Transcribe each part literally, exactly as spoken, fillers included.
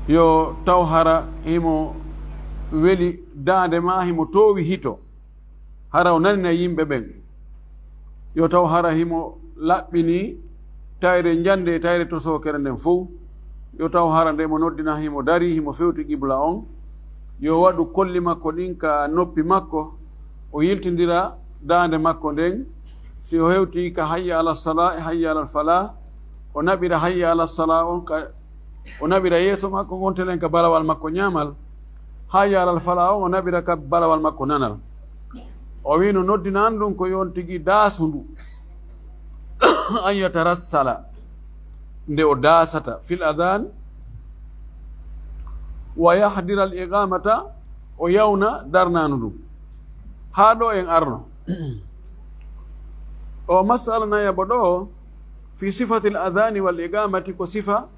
Yo taw hara himo weli daande maa, himo toowi hito, hara o nanina yimɓe ɓen. Yo taw hara himo laɓɓini tayre njande e tayre tosookere nden fow. Yo taw hara nde mo noddina himo darii, himo fewti qibla on. Yo waɗu kolli makko ɗin ka noppi makko, o yiltindira daande makko nden. Si o hewtii ka hayya ala salaa e hayya ala falaa, o naɓira hayya ala salaa on ka, o naɓira yeeso makko ngon telen ka balawal makko ñaamal, hayya ala falaa on o naɓira ka balawal makko nanal. O wi'i no noddinaandu ndun ko yo on tigi daasu ndu, an yatarassala, nde o daasata, fil adaan, wa yahdira al iqamata, o yawna darnaandu ndun. Haa ɗo en arno. O masala nayaɓo ɗo, fi sifati al adani wal iqamati, ko sifa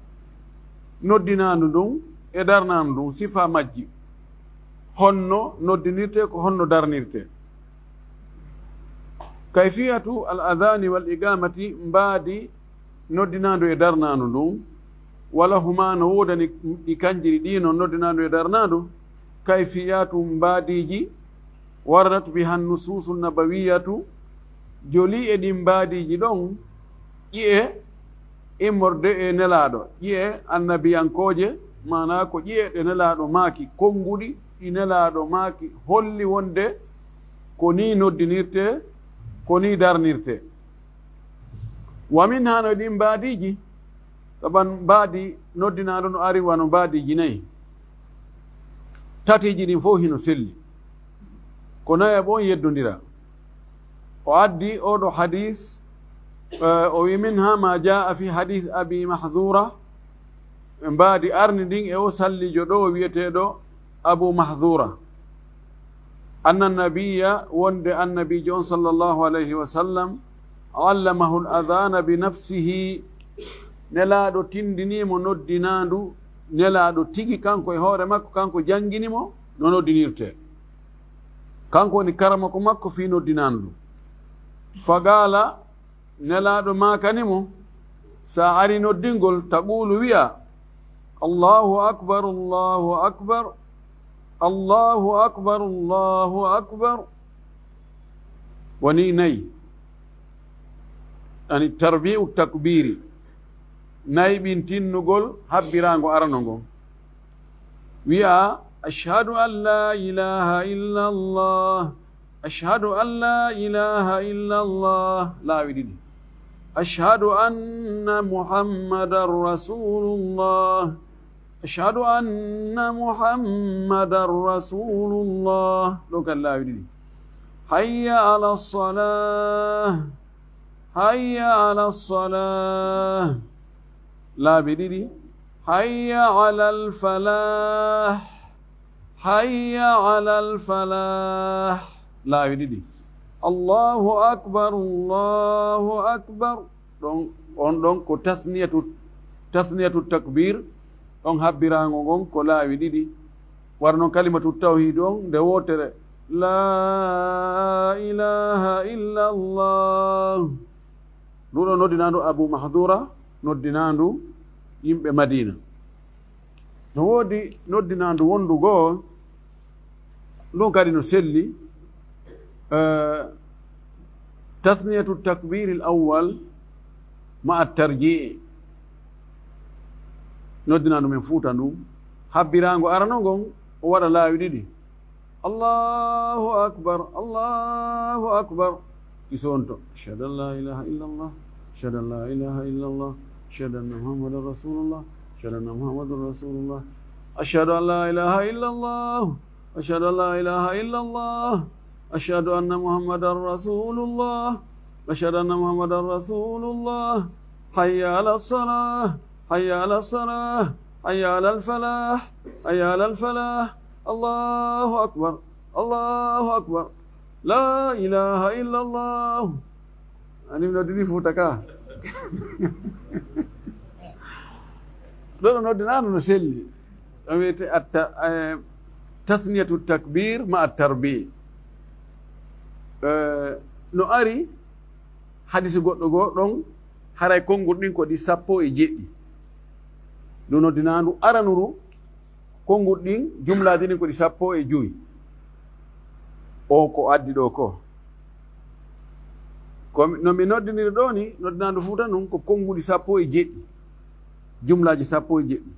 noddinaandu ndun e darnaandu ndun, sifa majji. Honno noddinirte, ko honno darnirte. Kayfiyatu al adani wal iqamati, mbaadi noddinaandu e darnaandu ndun, wala huma, no woodani ɗi kanjiri ɗi non, noddinaandu e darnaandu, kayfiyatu, mbaadiiji, waradat biha nusuusu nabawiyatu, joli e ɗin mbaadiiji ɗon, ƴi'e immorde e Nelaaɗo, ƴi'e annabiyankooje, maanaa ko ƴi'e ɗe Nelaaɗo maaki, konnguɗi ɗi Nelaaɗo maaki, holli wonde ko nii noddinirte, ko nii darnirte. Wa minha, no ɗin mbaadiiji, taban mbaadi noddinaaɗo no ari wano mbaadiiji nayi. Tatiiji ɗin fow hino selli. Ko nayaɓo on yeddondira. O addi oɗo hadis, eh, o wi: "Minha ma jaa fi hadis Abi Mahdura." Ɓe mbaadi arni ɗin e o sallijo ɗo wi'eteeɗo Abu Mahdura. Anna nabiyya, wonde annabiijo on sallallahu alayhi wa sallam, allamahu al adana bi nafsihi. Nelaaɗo tindinii mo noddinaandu, Nelaaɗo tigi kanko e hoore makko, kanko janngini mo no noddinirte. Kanko woni karamoko makko fii noddinaandu. Faqaala, Nelaaɗo maakani mo, sa ari noddingol, taqulu, wi'a: "Allahu akbar, Allahu akbar, Allahu akbar, Allahu akbar." Woni nayi. Ani tarbi'u takbiri. Nayi ɓin tinnugol habbiraango arano ngon. Wi'a: "Ashhadu an la ilaha illa Allah. Ashhadu an la ilaha illa Allah." Laawi ɗiɗi. "Ashhadu anna Muhammadan Rasulullah. Ashhadu anna Muhammadan Rasulullah." Ɗon kan laawi ɗiɗi. "Hayya ala salah. Hayya ala salah." Laabi ɗiɗi. "Hayya ala al falah. Hayya ala al falah." Laawi ɗiɗi. "Allahu akbar, Allahu akbar." Ɗon, on ɗon ko tasniyatu, tasniyatu takbir. Ɗon habbiraango ngon ko laawi ɗiɗi. Wara non kalimatu tawhid on nde wootere. La ilaha illa Allah. Nduɗo noddinaandu Abu Mahdura, noddinaandu yimɓe Madina. No woodi noddinaandu wondu goo, ndun kadi no selli, eh, tasniyatu takbiril awwal ma'a tarji'i. Noddinaandu men Fuuta ndu, habbiraango arano ngon, o waɗa laawi ɗiɗi. Allahu akbar, Allahu akbar. Kisonto. Ashhadu an la ilaha illa Allah. Ashhadu an la ilaha illa Allah. Ashhadu anna Muhammadan Rasulullah. Ashhadu anna Muhammadan Rasulullah. Ashhadu an la ilaha illa Allah. Ashhadu an la ilaha illa Allah. Ashhadu anna Muhammadan Rasulullah. Ashhadu anna Muhammadan Rasulullah. Hayya ala salah. Hayya ala salah. Hayya ala al falah. Hayya ala al falah. Allahu akbar. Allahu akbar. La ilaha illa Allah. Ani mi noddini Fuuta ka. Ɗo ɗo noddinaano no selli. Ɗo wiyete atta-, eh, tasniyatu takbir ma at tarbi. Eh, no ari hadisi goɗɗo goo ɗon, haray konngol ɗin ko ɗi sappo e jeɗɗi. Ndu noddinaandu aranuru, Konnguɗi ɗin, jumlaaji ɗin ko ɗi sappo e jowi. O ko addi ɗo ko. Ko mi, no mi noddiniri ɗo ni, noddinaandu fuu tan ɗum ko konnguɗi sappo e jeɗɗi. Jumlaaji sappo e jeɗɗi.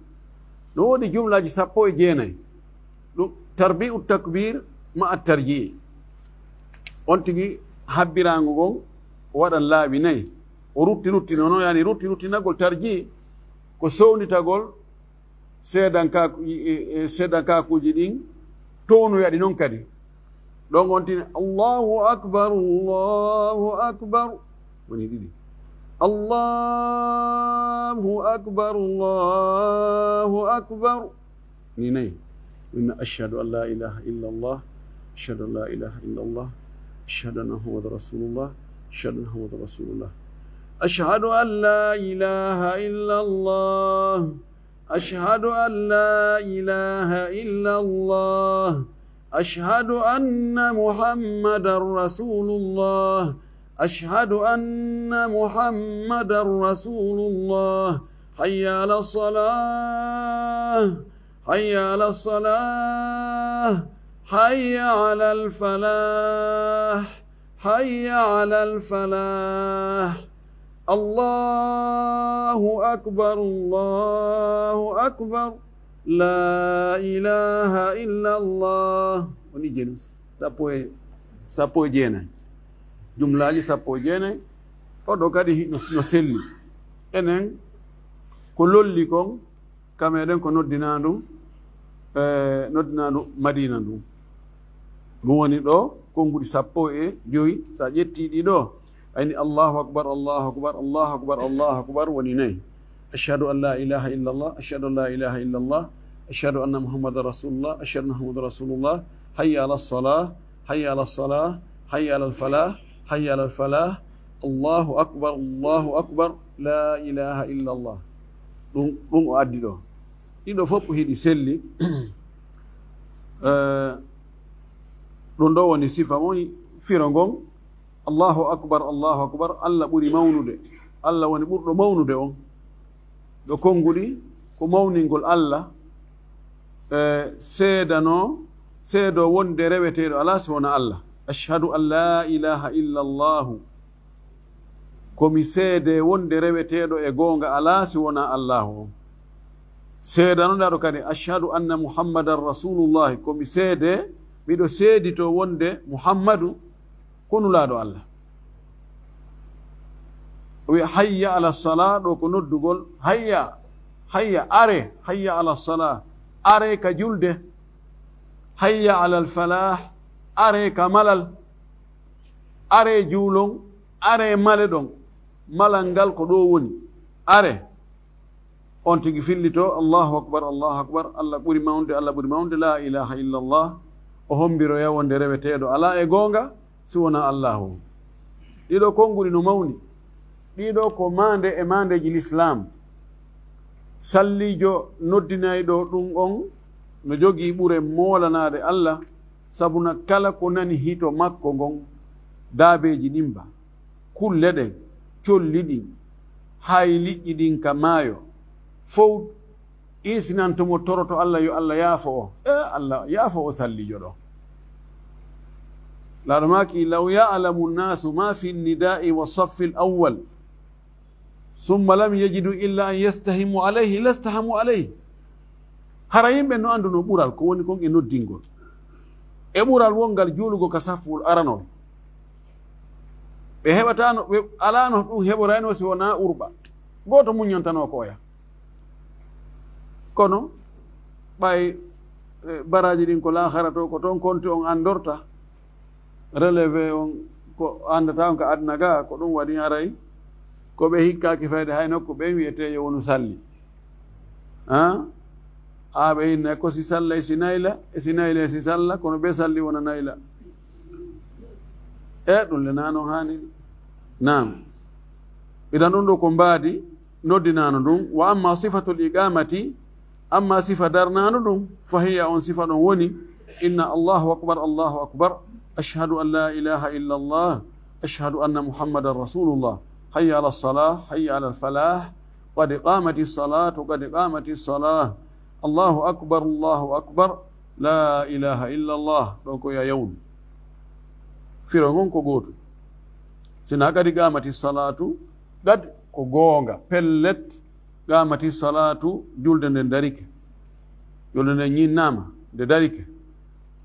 No woodi jumlaaji sappo e jeenayi. Ɗum tarbi'u takbir ma'a tarji'i. On tigi habbiraango ngon waɗan laabi nayi. O rutti rutti nono, yani rutti ruttinagol tarji'i ko sownitagol seedankaaku-, e, e, seedankaakuuji ɗin, townoya ɗi non kadi. Ɗon on tini, "Allahu akbar, Allahu akbar." Woni ɗiɗi. "Allahu akbar, Allahu akbar." Ni nayi. Inna ashhadu an la ilaha illa Allah, ashhadu an la ilaha illa Allah, ashhadu anna Muhammadan Rasulullah, ashhadu anna Muhammadan Rasulullah. Ashhadu an la ilaha illa Allah. أشهد أن لا إله إلا الله. أشهد أن محمدا رسول الله. أشهد أن محمدا رسول الله. حي على الصلاة. حي على الصلاة. حي على الفلاح. حي على الفلاح. الله أكبر، الله أكبر. لا إله إلا الله. Woni jeni sappo e, sappo e jeenayi. Jumlaaji sappo e jeenayi. Oɗo kadi no, no selli. Enen ko lolli kon, ka meɗen ko noddinaandu, eh, noddinaandu Madiina ndu. Ɗum woni ɗo konnguɗi sappo e jowi. So a ƴetti ɗi ɗo, ayni Allahu akbar, Allahu akbar, Allahu akbar, Allahu akbar woni nayi. Ashhadu an la ilaha illallah, ashhadu an la ilaha illallah, ashhadu anna Muhammadan rasulullah, ashhadu anna Muhammadan rasulullah, hayya ala salah, hayya ala salah, hayya ala falah, hayya ala falah, Allahu akbar, Allahu akbar, la ilaha illallah. Ɗum, ɗum o addi ɗo. Ɗiɗo fof hiɗi selli. Eh, ɗum ɗo woni sifa mon firo ngon. Allahu akbar, Allahu akbar, Allah ɓuri mawnude. Allah woni ɓurɗo mawnude on. Ɗo konnguɗi ko mawningol Allah, eh, seedano, seedo wonde reweteeɗo alaa si wona Allah. Ashhadu an la ilaha illa Allahu. Ko mi seede wonde reweteeɗo e goonga alaa si wonaa Allaahu on. Seedanoɗaa ɗo kadi, "Ashhadu anna Muhammadan Rasulullahi." Ko mi seede, miɗo seedito wonde Muhammadu ko Nulaaɗo Allah. O wiya, "Hayya ala salaa," ɗo ko noddugol, "Hayya, hayya, are, hayya ala salaa, are ka julde, hayya alal falaah, are ka malal." Aree juulon, aree maleɗon. Malal ngal ko ɗo woni. Aree. On tigi fillito, Allahu akbar, Allahu akbar, Allah ɓuri mawnude, Allah ɓuri mawnude, la ilaha illallah. O hombiroya wonde reweteeɗo alaa e goonga si wonaa Allahu. Ɗiɗo konnguɗi no mawni. Ɗiɗo ko maande e maandeeji Lislaam. Salliijo noddinayɗo ɗum on no jogii ɓure moolanaade Allah, sabuna kala ko nani hito makko ngon, daabeeji ɗin ba, kulle ɗen, colli ɗin, hay liƴƴi ɗin ka maayo, fow insinanto mo toroto Allah yo Allah yaafo o. E Allah yaafo o salliijo ɗo. Laaɗo maaki, "Law ya'lamu nnaasu ma fi nnidaa'i wa saffi l-awwal, summa lam yajidu illa an yastahimu alayhi, lastahamu alayhi." Hara yimɓe no annduno ɓural ko woni kon e noddingol. E ɓural wonngal juulugol ka safful aranol. Ɓe heɓataano, ɓe alaano ɗum heɓorayno si wonaa urɓa. Gooto muññantanoo ko oya. Kono ɓay, eh, baraaji ɗin ko laakhara to, ko toon konti on anndorta. Relevé on ko anndata on ka aduna ga, ko ɗum waɗi haray ko ɓe hikkaaki fayde hay nokku ɓen wiyetee yo wonu salli. Ah? A ɓe inna ko si salla e si nayla, e si nayla e si salla, kono ɓe salli wona nayla. E ɗum le nano hani. Naam. Idan ɗum ɗo ko mbaadi noddinaano ɗum. Wa amma sifatul iqamati, amma sifa darnaano ɗum, fa hiya, on sifa ɗon woni, inna Allahu akbar, Allahu akbar, ashhadu an la ilaha illa Allah, ashhadu anna Muhammadan rasulullah, hayya ala salah, hayya ala falah, qad qamati salatu, qad qamati salah. Allahu akbar, Allahu akbar, la ilaha illa Allah, ɗon ko ya yawnu. Firo ngon ko gootu. Sina kadi qamati salatu, qad ko goonga, pellet, qamati salatu, julde nden darike. Julde nden ñinnama, nde darike.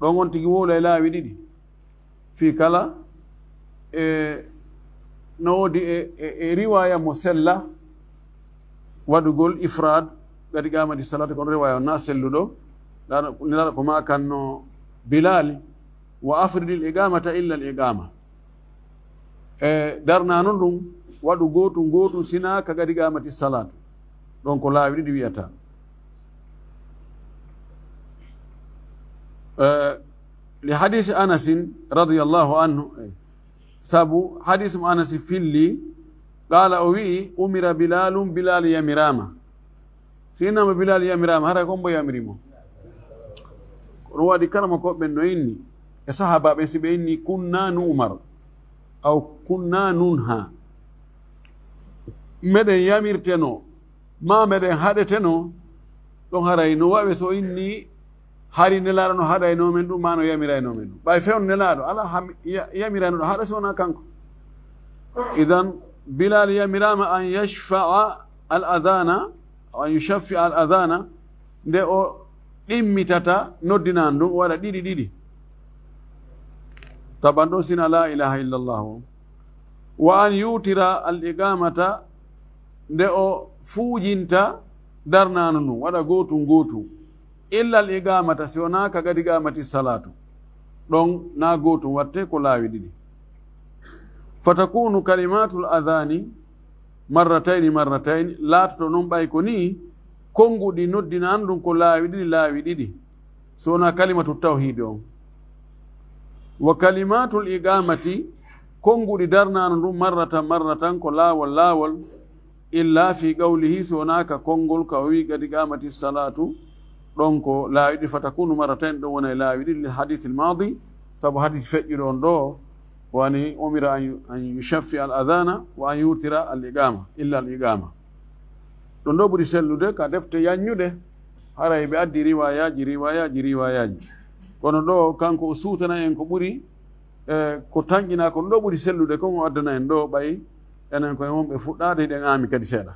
Ɗon on tigi wowla e laawi ɗiɗi. Fii kala e no woodi e, e, e riwaya mo sella waɗugol ifrad, kadi qamati salatu, kono riwaya on na selluɗo. Nelaɗo ko makanno Bilali, wa afridil iqamata illa al iqama. E darnano ɗum, waɗu gootu, gootu sina ka kadi qamati salatu. Ɗon ko laawi ɗiɗi wiyata. Eh, li hadisi Anasin radiyallahu anhu, eh, sabu hadisi mo Anasi filli, qala, o wi'i, umira Bilalun, Bilal yamirama. Sinama Bilal yamirama, hara ko mbo yamiri mo? Kono waɗi karama ko ɓen no inni, e sahaba ɓen si ɓe inni, kunna nu umar, aw kunna nun ha. Meɗen yamirteno, ma meɗen haɗeteno, ɗon haray no wawe so inni, hari Nelaaɗo no haɗayno men ɗum, ma no yamirayno men ɗum. Ɓay fewndo Nelaaɗo, ala ha mi-, ya-, yamirayno ɗo haɗa si wonaa kanko. Idan, Bilal yamirama an yashfa'a al adhana, aw an yushaffi'a al adhana, nde o ɗimmitata noddinan ɗum, o waɗa ɗiɗi ɗiɗi. Taban ɗon sina la ilaha illallah o. Wa an yutira al iqamata, nde o fuujinta darnano ndun, waɗa gootum gootum. Illa al iqamata, si wonaa ka kadi qamati salatu. Ɗon na gootum watte, ko laawi ɗiɗi. Fatakunu kalimatul adhani marratayni marratayni, laatoto non ɓay ko ni, konnguɗi noddinan ɗum ko laawi ɗiɗi, laawi ɗiɗi. So wonaa kalimatu tawhid on. Wa kalimatul iqamati, konnguɗi darnano ɗum marratan marratan ko laawol laawol, illa fi qawlihi, so wonaa ka konngol ka o wi, kadi qamati salatu, ɗon ko laawi ɗiɗi, fatakunu marratayn, ɗon wona e laawi ɗiɗi, lil hadith al madi, sabu hadith feƴƴuɗo on ɗo, wani umira an yu-, an yushaffi al adhana wa an yutira al iqama, illa al iqama. Ɗum ɗo ɓuri sellude ka defte yanñuɗe, haray ɓe addi riwayaji, riwayaji, riwayaji. Kono ɗo kanko o suutana en ko ɓuri, e, ko tanƴina ko ɗum ɗo ɓuri sellude, kon o addana en ɗo, ɓay enen koye wonɓe fuɗɗaade, hiɗen aami kadi seeɗa.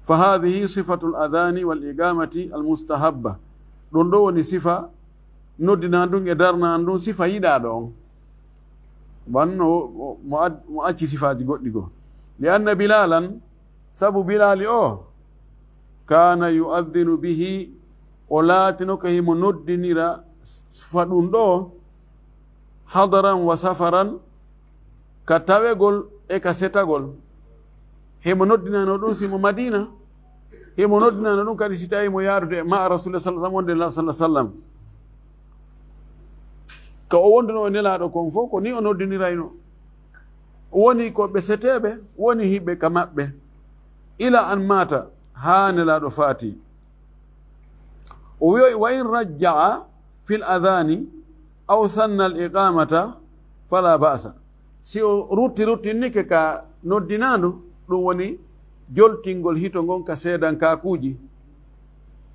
Fa hadhihi sifatul adhani wal iqamati al mustahabba. Ɗum ɗo woni sifa noddinan ɗum e darnan ɗum, sifa yiɗaaɗo on. Wanno o, o, mo ad-, mo acci sifaaji goɗɗi goo. Li anna Bilalan, sabu Bilali o, kana yu'adhdhinu bihi, o laatino ka himo noddinira fa ɗum ɗo, hadaran wa safaran, ka tawegol e ka setagol. Himo noddinano ɗum si mo Madina, himo noddinano ɗum kadi si tawi mo yaarude ma Rasulullah sallallahu alaihi wasallam, wonde la sallallahu alaihi wasallam. Ka o wonduno e Nelaaɗo kon fof, ko ni o noddinirayno. Woni ko ɓe seteeɓe, woni hiɓe ka maɓɓe. Ila an mata, haa Nelaaɗo faati. O wi'oyi, wa in rajja'a fil adhani aw sanna al iqamata fala ba'sa. Si o rutti, ruttinnike ka noddinaandu, ɗum woni joltingol hito ngon ka seedankaakuuji.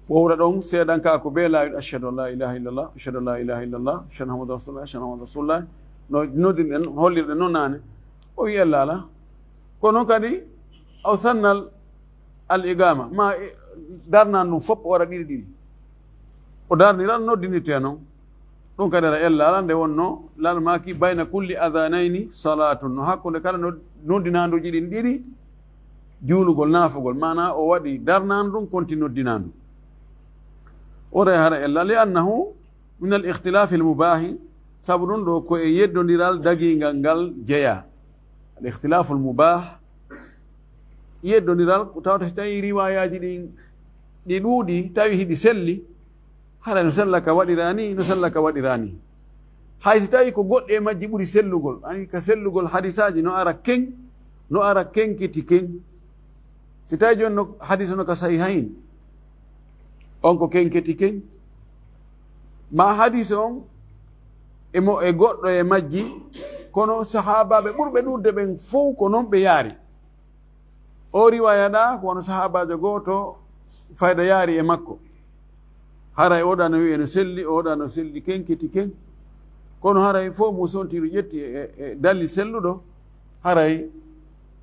Wowra ɗon seedankaaku bee laawi, ashhadu an la ilaha illallah, ashhadu an la ilaha illallah, ashhadu Muhammadan rasulullah, ashhadu Muhammadan rasulullah. No noddirɗen, hollirɗen non naane. O wi'i ella ala. Kono kadi, aw sannal al iqama, ma, e, darnan ɗum fof o waɗa ɗiɗi ɗiɗi. O darniran noddinirte non. Ɗum kadi aɗa ella ala nde wonno, lal maaki bayna kulli adhanayni salatun. No hakkunde kala nod-, noddinanduji ɗin ɗiɗi, juulugol, naafugol. Maana o waɗi darnan ɗum konti noddinandu. O re hara ella, li annahu min al ikhtilafi al mubahi, sabu ɗum ɗo ko e yeddondiral dagingal ngal jeya. Al ikhtilafu al mubah, yeddondiral, ko tawata so tawi riwayaji ɗin ɗi ɗuuɗi, tawi hiɗi selli, hara no sella ka waɗira ni, no sella ka waɗira ni. Hay si tawi ko goɗɗe e majji ɓuri sellugol, ani ka sellugol hadisaaji no ara keŋ, no ara keŋketi keŋ. Si tawi jooni no hadis no ka sahihayn, on ko keŋketi keŋ. Ma hadis on e mo, e goɗɗo e majji, kono sahaabaaɓe ɓurɓe ɗuuɗde ɓen fow ko non ɓe yaari. O riwaya ɗa ko wano sahaabaajo gooto fayda yaari e makko. Haray oɗa no wi'e no selli, oɗa no selli ken, keti ken. Kono haray fof mo sonti no ƴetti e, e, e dalil selluɗo, haray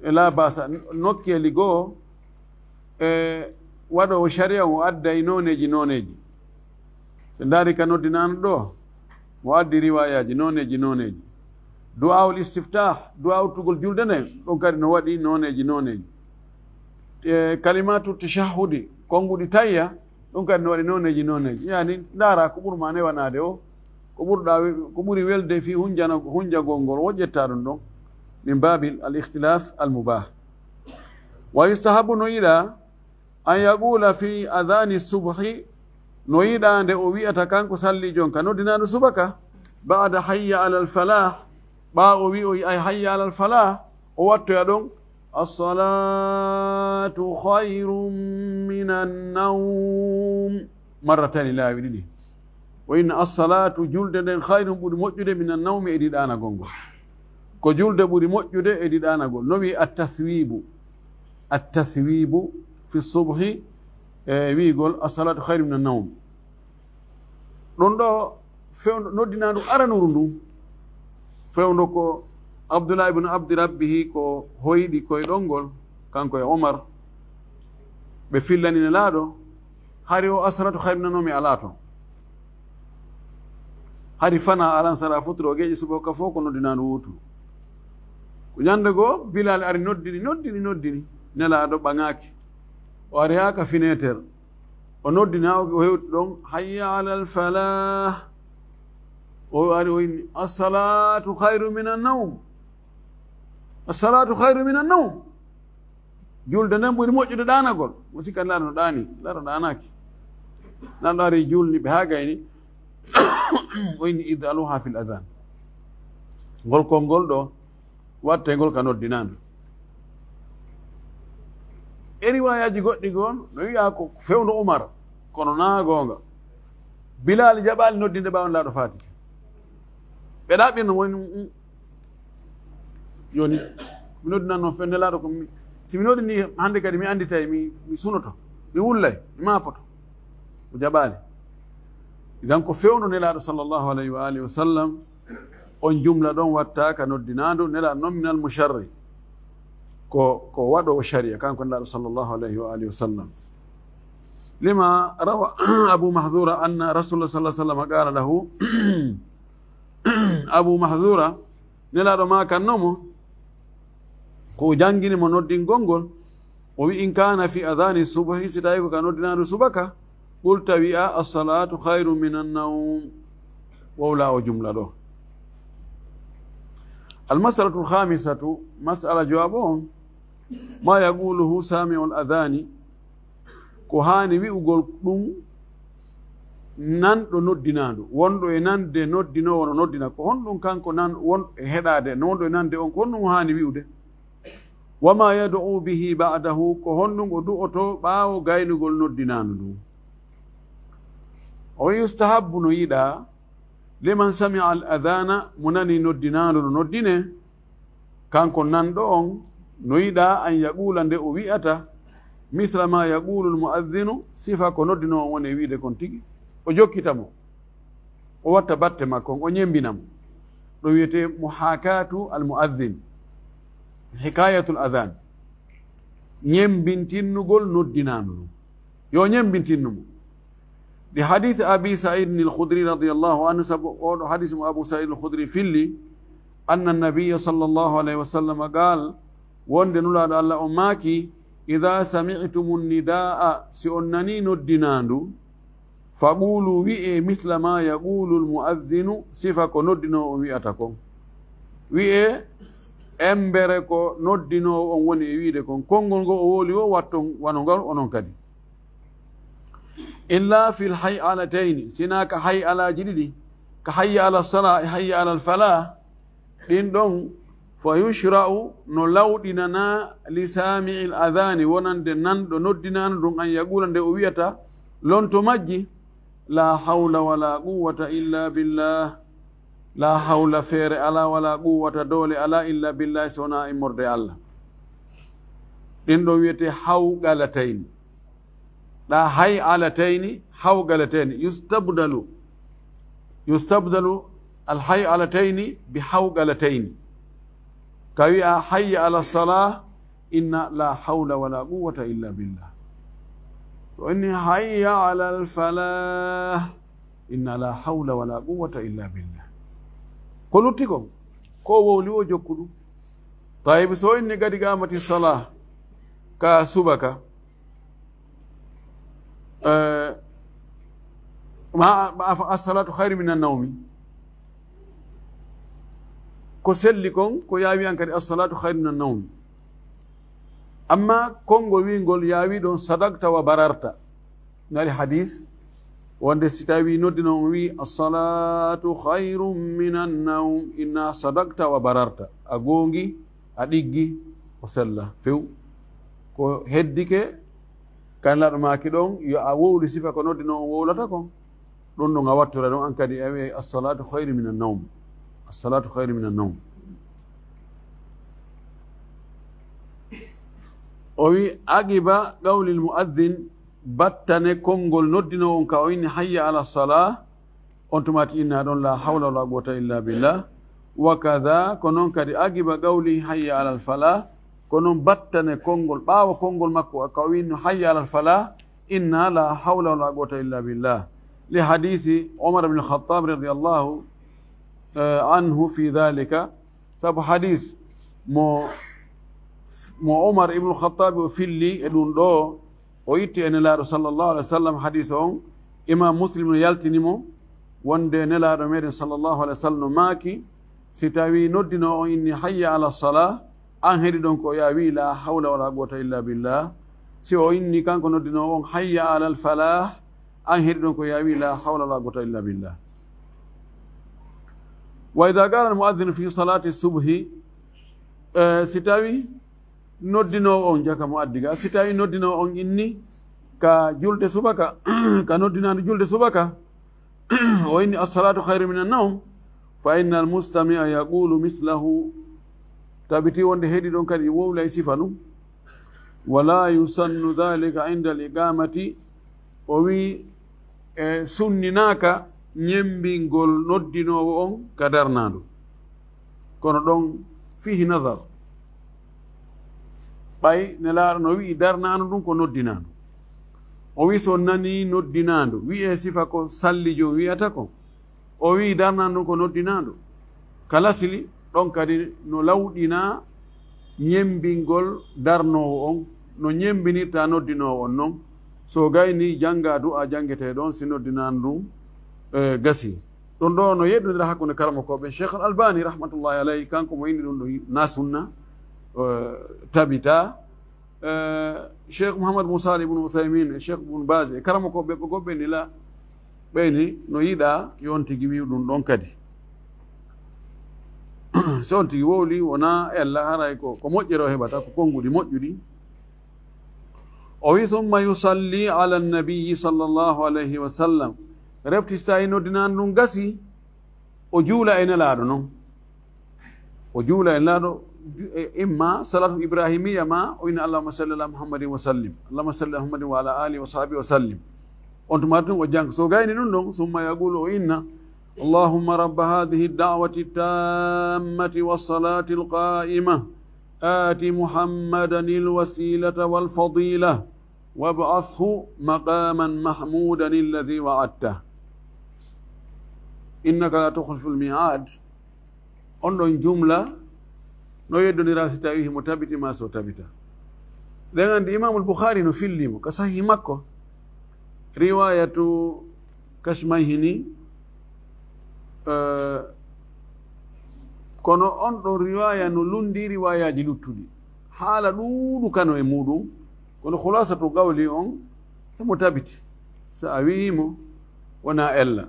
e laa basa nokkeeli goo e waɗoowo sharia o adday nooneeji nooneeji. So ndaari ka noddinaano ɗo, mo addi riwayaaji nooneeji nooneeji. Du'aul istiftah, du'a uttugol julde nden, ɗon kadi no waɗi nooneeji nooneeji. E kalimatu tashahhudi, konnguɗi tayya, ɗum kadi no waɗi nooneeji nooneeji. Yani, ndaara ko ɓurma newanaade o, ko ɓurɗa we-, ko ɓuri welde fii hunjano-, hunjagol ngol, o ƴetta ɗum ɗon. Min babil al ikhtilaf al mubah. Wa yustahabu, no yiɗa, an yaqula fi adhani subhi, no yiɗa nde o wi'ata kanko salliijo on ka noddinaandu subaka, ba'da hayya alal falah, ɓaawo o wi'oyi ay hayya alal falah, o wattoya ɗon, "As-salatu khayrun minan nawm." Marratayni, laawi ɗiɗi. O inna, "As-salatu, julde nden, khayrun, ɓuri moƴƴude, minan nawmi, e ɗiɗaanagol ngol." Ko julde ɓuri moƴƴude e ɗiɗaanagol. No wi'i at-tathwibu. At-tathwibu fi subhi, e wi'ugol, "As-salatu khayrun minan nawm." Ɗum ɗo fewndo, noddinaandu aranuru ndu, fewndo ko Abdullah ibn Abdi Rabbihi ko hoyɗi koyɗol ngol, kanko e Omar, ɓe fillani Nelaaɗo, hari o, "As-salatu khayrun minan nawmi" alaa ton. Hari fana aran sara futuro geeƴi subaka fof ko noddinaandu wootu. Ko ñande goo, Bilal ari noddini, noddini, noddini. Nelaaɗo ɓaŋaaki. O ari haa ka fineeter. O noddina, o hewti ɗon, "Hayya alal falah." O ari, o inni, "As-salatu khayru minan nawm. As-salatu khayru minan nawm." Julde nden ɓuri moƴƴude ɗaanagol. Mo sikka Nelaaɗo no ɗaani, Nelaaɗo ɗaanaaki. Nelaaɗo ari julni ɓe haa gayni. O inni, "Ij'aluha fil adhan." Ngol konngol ɗo, wattee ngol ka noddinaandu. E riwaayaaji goɗɗi goo, no wi'a ko fewndo Umar, kono naa goonga. Bilaali jaɓaali noddinde ɓaawo Nelaaɗo faati. Ɓe ɗaɓɓirno woni, "Mm, mm. Jooni, mi noddinan noon fewndo Nelaaɗo ko mi, si mi noddini hannde kadi mi annditay, mi, mi sunoto, mi wullay, mi maapoto." O jaɓaali. Idan ko fewndo Nelaaɗo sallallahu alayhi wa alihi wa sallam, on jumla ɗon watta ka noddinaandu, Nelaaɗo noon minal musharri. Ko, ko waɗoowo shari'a, kanko Nelaaɗo sallallahu alayhi wa alihi wa sallam. Lima rawa Abu Mahdura anna Rasulullah sallallahu alayhi wa sallam qala lahu, Abu Mahdura, Nelaaɗo maakanno mo, ko o janngini mo noddingol ngol, o wi'i, "In kana fi adhani subhi, si tawi ko ka noddinaandu subaka, qulta, wi'a, 'As-salatu khayrun minan nawm.'" Wowla o jumla ɗo. Al-mas'alatu al-khamisatu, mas'ala jowaɓo on, ma yaquluhu sami'ul adhani, ko haani wi'ugol ɗum nanɗo noddinaandu, wonɗo e nande noddinoowo no noddina, ko honɗum kanko nan-, wonɗo e heɗaade, wonɗo e nande on, ko honɗum o haani wi'ude? Wa ma yad'u bihi ba'dahu, ko honɗum o du'oto ɓaawo gaynugol noddinaandu ndun? O wi'i, yustahabbu, no yiɗaa, liman sami'a al-adhana, mo nani noddinaandu no noddine, kanko nanɗo on, no yiɗaa an yaqula, nde o wi'ata, mithla ma yaqulu al-mu'adhdhinu, sifa ko noddinoowo on woni e wi'ude kon tigi. O jokkita mo. O watta batte makko on, o ñemmbina mo. Ɗum wiyetee muhakatu al-mu'adhdhin, hikayatul adhan. Ñemmbintinnugol noddinaandu ndun. Yo ñemmbintinnu mo. Li hadith Abi Sa'id al-Khudri radiyallahu anhu, sabu oo ɗoo hadith mo Abu Sa'id al-Khudri filli, anna nabiyya sallallahu alayhi wa sallam qaal, wonde Nulaaɗo Allah on maaki, "Idha sami'tumun nidaa", si on nanii noddinaandu, "faqulu", wi'ee, "mithla ma yaqulu al-mu'adhdhinu", sifa ko noddinoowo on wi'ata kon. Wi'ee, embere ko noddinoowo on woni e wi'ude kon. Konngol ngol o wowli woo, watton wano ngal onon kadi. Illa fil hay'alatayni, sinaa ka hay'alaaji ɗiɗi, ka hayya ala salaa e hayya ala falah, ɗin ɗon, fa yushra'u, no lawɗinanaa, li sami'il adhani, wonande nanɗo noddinaandu ndun, an yaqula, nde o wi'ata, lonto majji, la hawla wala quwwata illa billah, la hawla, feere alaa, wala quwwata, doole alaa, illa billah, so wonaa immorde Allah. Ɗin ɗon wi'etee hawqalatayni. ɗa hay alatayni, hawqalatayni. Yustabdalu, yustabdalu al hay alatayni bi hawqalatayni. Ka wi'a hayya ala salah, inna la hawla wala quwwata illa billah. To inni hayya ala al falah, inna la hawla wala quwwata illa billah. Ko lutti kon, ko wowli o jokkudu. Tayyib, so inni gadi qamati salah, ka subaka, eh, ma, ma, as-salatu khairu minan nawmi. Ko selli kon, ko yawi an kadi as-salatu khairu minan nawmi. Amma konngol wi'ngol yawi ɗon sadaqta wa bararta. Nari hadis, wonde si tawi noddino on wi, "As-salatu khairum minan nawm," inna sadaqta wa bararta. A goongi, a ɗiggi, o sella few. Ko heddike, kan laɗo maaki ɗon, yo a wowli sifa ko noddino on wowlata kon. Ɗum ɗon a wattora ɗum an kadi, a wi'ay, "As-salatu khairu minan nawm." As-salatu khairu minan nawm. O wi, "Aqiba qawlil mu'adhdhin," battane konngol noddinoowo on ka o inni, "Hayya ala salah," on tumaati inna ɗon, "La hawla wala quwwata illa billah." Wa kadha, ko non kadi, "Aqiba qawli hayya ala al falah," ko non battane konngol, ɓaawo konngol makko ka o winno, "Hayya ala al falah," inna, "La hawla wala quwwata illa billah." Li hadithi Umar ibn Khattab radiyallahu, eh, anhu fi dhalika, sabu hadith mo, mo Umar ibn Khattab o filli e ɗum ɗo, o itti e Nelaaɗo sallallahu alaihi wasallam, hadith on, Imam Muslim no yaltini mo, wonde Nelaaɗo meɗen sallallahu alaihi wasallam no maaki, si tawi noddino on inni, "Hayya ala salah," an heɗi ɗon ko ya wi, "La hawla wala quwwata illa billah." Si o inni kanko noddino on, "Hayya ala al falah," an heɗi ɗon ko ya wi, "La hawla wala quwwata illa billah." Wa idha qala al mu'adhdhin fi salati subhi, eh, si tawi noddinoowo on, jaka mo addi ga, si tawi noddinoowo on inni ka julde subaka, ka noddinaande julde subaka, o inni, "As-salatu khairu minan nawm," fa innal mustami'a yaqulu mislahu. Tabiti wonde heɗi ɗon kadi wowlay sifa ɗum. "Wala yusannu dhalika inda al-iqamati," o wi, e sunninaaka ñembingol noddinoowo on ka darnaandu. Kono ɗon fihi nadar. Ɓay Nelaaɗo no wi'i darnaandu ndun ko noddinaandu. O wi'i so nani noddinaandu, wi'e sifa ko salli jom wi'ata ko. O wi'i darnaandu ndun ko noddinaandu. Kala sili, ɗon kadi no lawɗina ñembingol darnoowo on, no ñembinirta noddinoowo on non. So gayni jannga du'a janngetee ɗon si noddinaandu ndun, eh, gasi. Ɗum ɗo no yeddondira hakkunde karamokooɓe. Cheikh Al Albani rahmatullahi alayhi, kanko mo inni ɗum ɗo na sunna, eh, tabita. Eh, Cheikh Mouhammad Moussa Ibn Uthaymin, Cheikh Ibn Baz, e karamokooɓe ɓe goɓɓe ni la, ɓeyni no yiɗa yon tigi wi'u ɗum ɗon kadi. So on tigi wowli, wona ella haray ko, ko moƴƴere o heɓata, ko konnguɗi moƴƴuɗi. O wi, "Thumma yusalli ala nabiyyi sallallahu alayhi wa sallam." Refti so tawi noddinaandu ndun gasi, o juula e Nelaaɗo non. O juula e Nelaaɗo, ju-, e, imma salatu ibrahimiyya ma, o inna, "Allahumma salli ala Muhammadin wa sallim. Allahumma salli ala Muhammadin wa ala alihi wa sahbihi wa sallim." On tuma tun o jannga. So gayni ɗum ɗon, "Thumma yaqulu," o inna, "Allahumma rabba hadhihi ad-da'wati at-tammati was-salati al-qa'imah, ati Muhammadan al-wasilata wal-fadilah, wab'athhu maqaman mahmudan alladhi wa'adtah. Innaka la tukhlifu al-mi'ad." On ɗon jumla no yeddondira si tawi himo tabiti ma so tabita. Ɗen anndi Imamul Bukhari no filli mo ka sahih makko. Riwayatu Kashmayhini, eh, kono on ɗon riwaya no lundi riwayaji luttuɗi. Haala ɗuuɗu kano e muɗum, kono khulasatu qawli on himo tabiti. Sa a wi'imo, wona ella.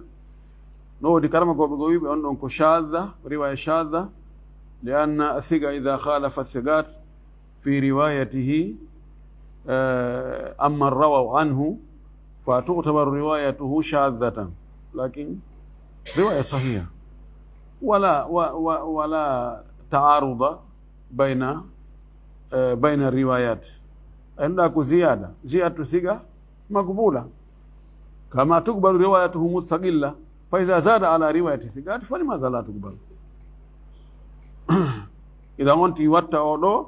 No woodi karamokooɓe goo wi'ɓe on ɗon ko shadha, riwaya shadha, li anna thiqa idha khalafa thiqat fi riwayatihi, eh, amma rawaw anhu, fa tu'tabar riwayatuhu shadhatan. Lakin riwaya sahiha. Wala, wa, wa, wala ta'aruda bayna, eh, bayna riwayat. Ay ɗum ɗa ko ziyada. Ziyadatu thiqa مقبولة، كما تقبل روايته مستقلة، فإذا زاد على رواية الثقات فلماذا لا تقبل؟ Idan on ti watta o ɗo,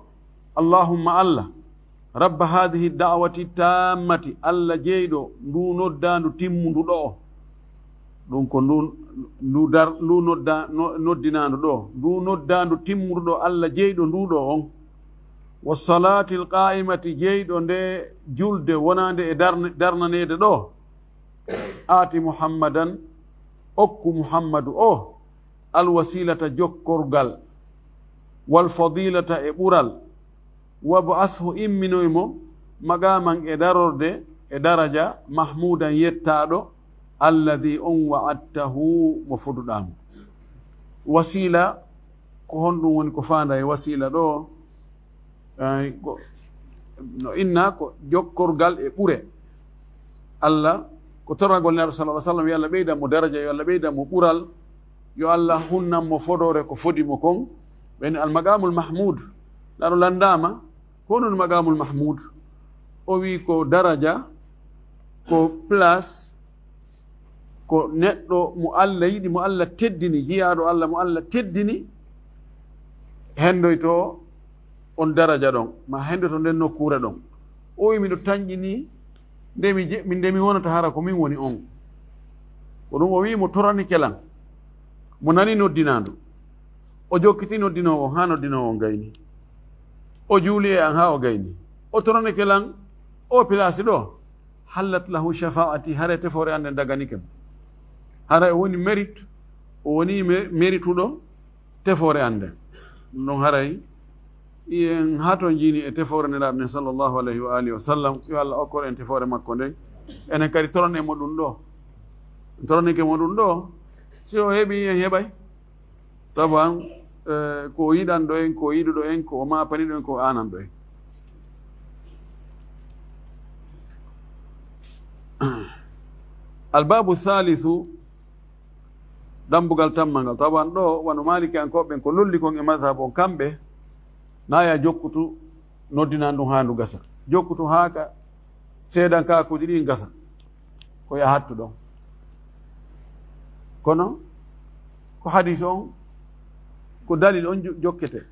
اللهم Allah, رب هذه الدعوة التامة, Allah jeyɗo ndu noddaandu timmundu ɗo. Ɗum ko ndu, ndu dar-, ndu nodda-, no-, noddinaandu ɗo. Ndu noddaandu timmundu ɗo, Allah jeyɗo ndu ɗo on. والصلاة القائمة, jeyɗo nde julde wonaande e darne-, darnaneede ɗo. آت محمدا, okku Muhammadu o, الوسيلة, jokkorgal, والفضيلة, e ɓural, وابعثه, imminoy mo, مقاما, e darorde, e daraja, محمودا, yettaaɗo, الذي, on, وعدته, mo foduɗaa mo. Wasiila, ko honɗum woni ko faandaa e wasiila ɗo? Ay, ko, no inna ko jokkorgal e ɓure. Allah, ko toragol Nelaaɗo sallallahu alaihi wasallam, yo Allah ɓeydan mo daraja, yo Allah ɓeydan mo ɓural, yo Allah hunnan mo fodoore ko fodi mo kon. Ɓen al maqamul mahmud, Nelaaɗo landaama, ko honɗum maqamul mahmud? O wi ko daraja, ko place, ko neɗɗo mo Allah yiɗi, mo Allah teddini, jiyaaɗo Allah mo Allah teddini, hendoyto on daraja ɗon, ma hendoyto nden nokkuure ɗon. O wi, miɗo tanƴini, nde mi je-, mi, nde mi wonata hara ko min woni on. Ko ɗum o wi, mo toranike lan, mo nani noddinaandu. O jokkiti noddinoowo on, haa noddinoowo on gayni. O juuli e an haa o gayni. O toranike lan, o pilaasi ɗo. حلت له شفاعتي, haray tefoore an nden daganike mo. Haray o woni mérite, o woni mé-, mérituɗo tefoore an nden. Ɗum ɗon haray, en hatonjini e tefoore Nelaaɗo nden sallallahu alayhi wa alihi wa sallam, yo Allah okkor en tefoore makko nden. Enen kadi toranen mo ɗum ɗo. En toranike mo ɗum ɗo, si o heɓi, en heɓay. Taban, eh, ko o yiɗanɗo en, ko o yiɗuɗo en, ko o maapaniɗo en, ko o aananɗo en. Albabu thalithu, dambugal tammangal. Taban ɗo, wano Maliki en ko ɓen ko lolli kon e madhab on, kamɓe na ya jokkutu noddinan ɗum haa ndu gasa. Jokkutu haa ka seedankaakuuji ɗin gasa. Ko yahattu ɗon. Kono ko hadis on, ko dalil on jo-, jokkete.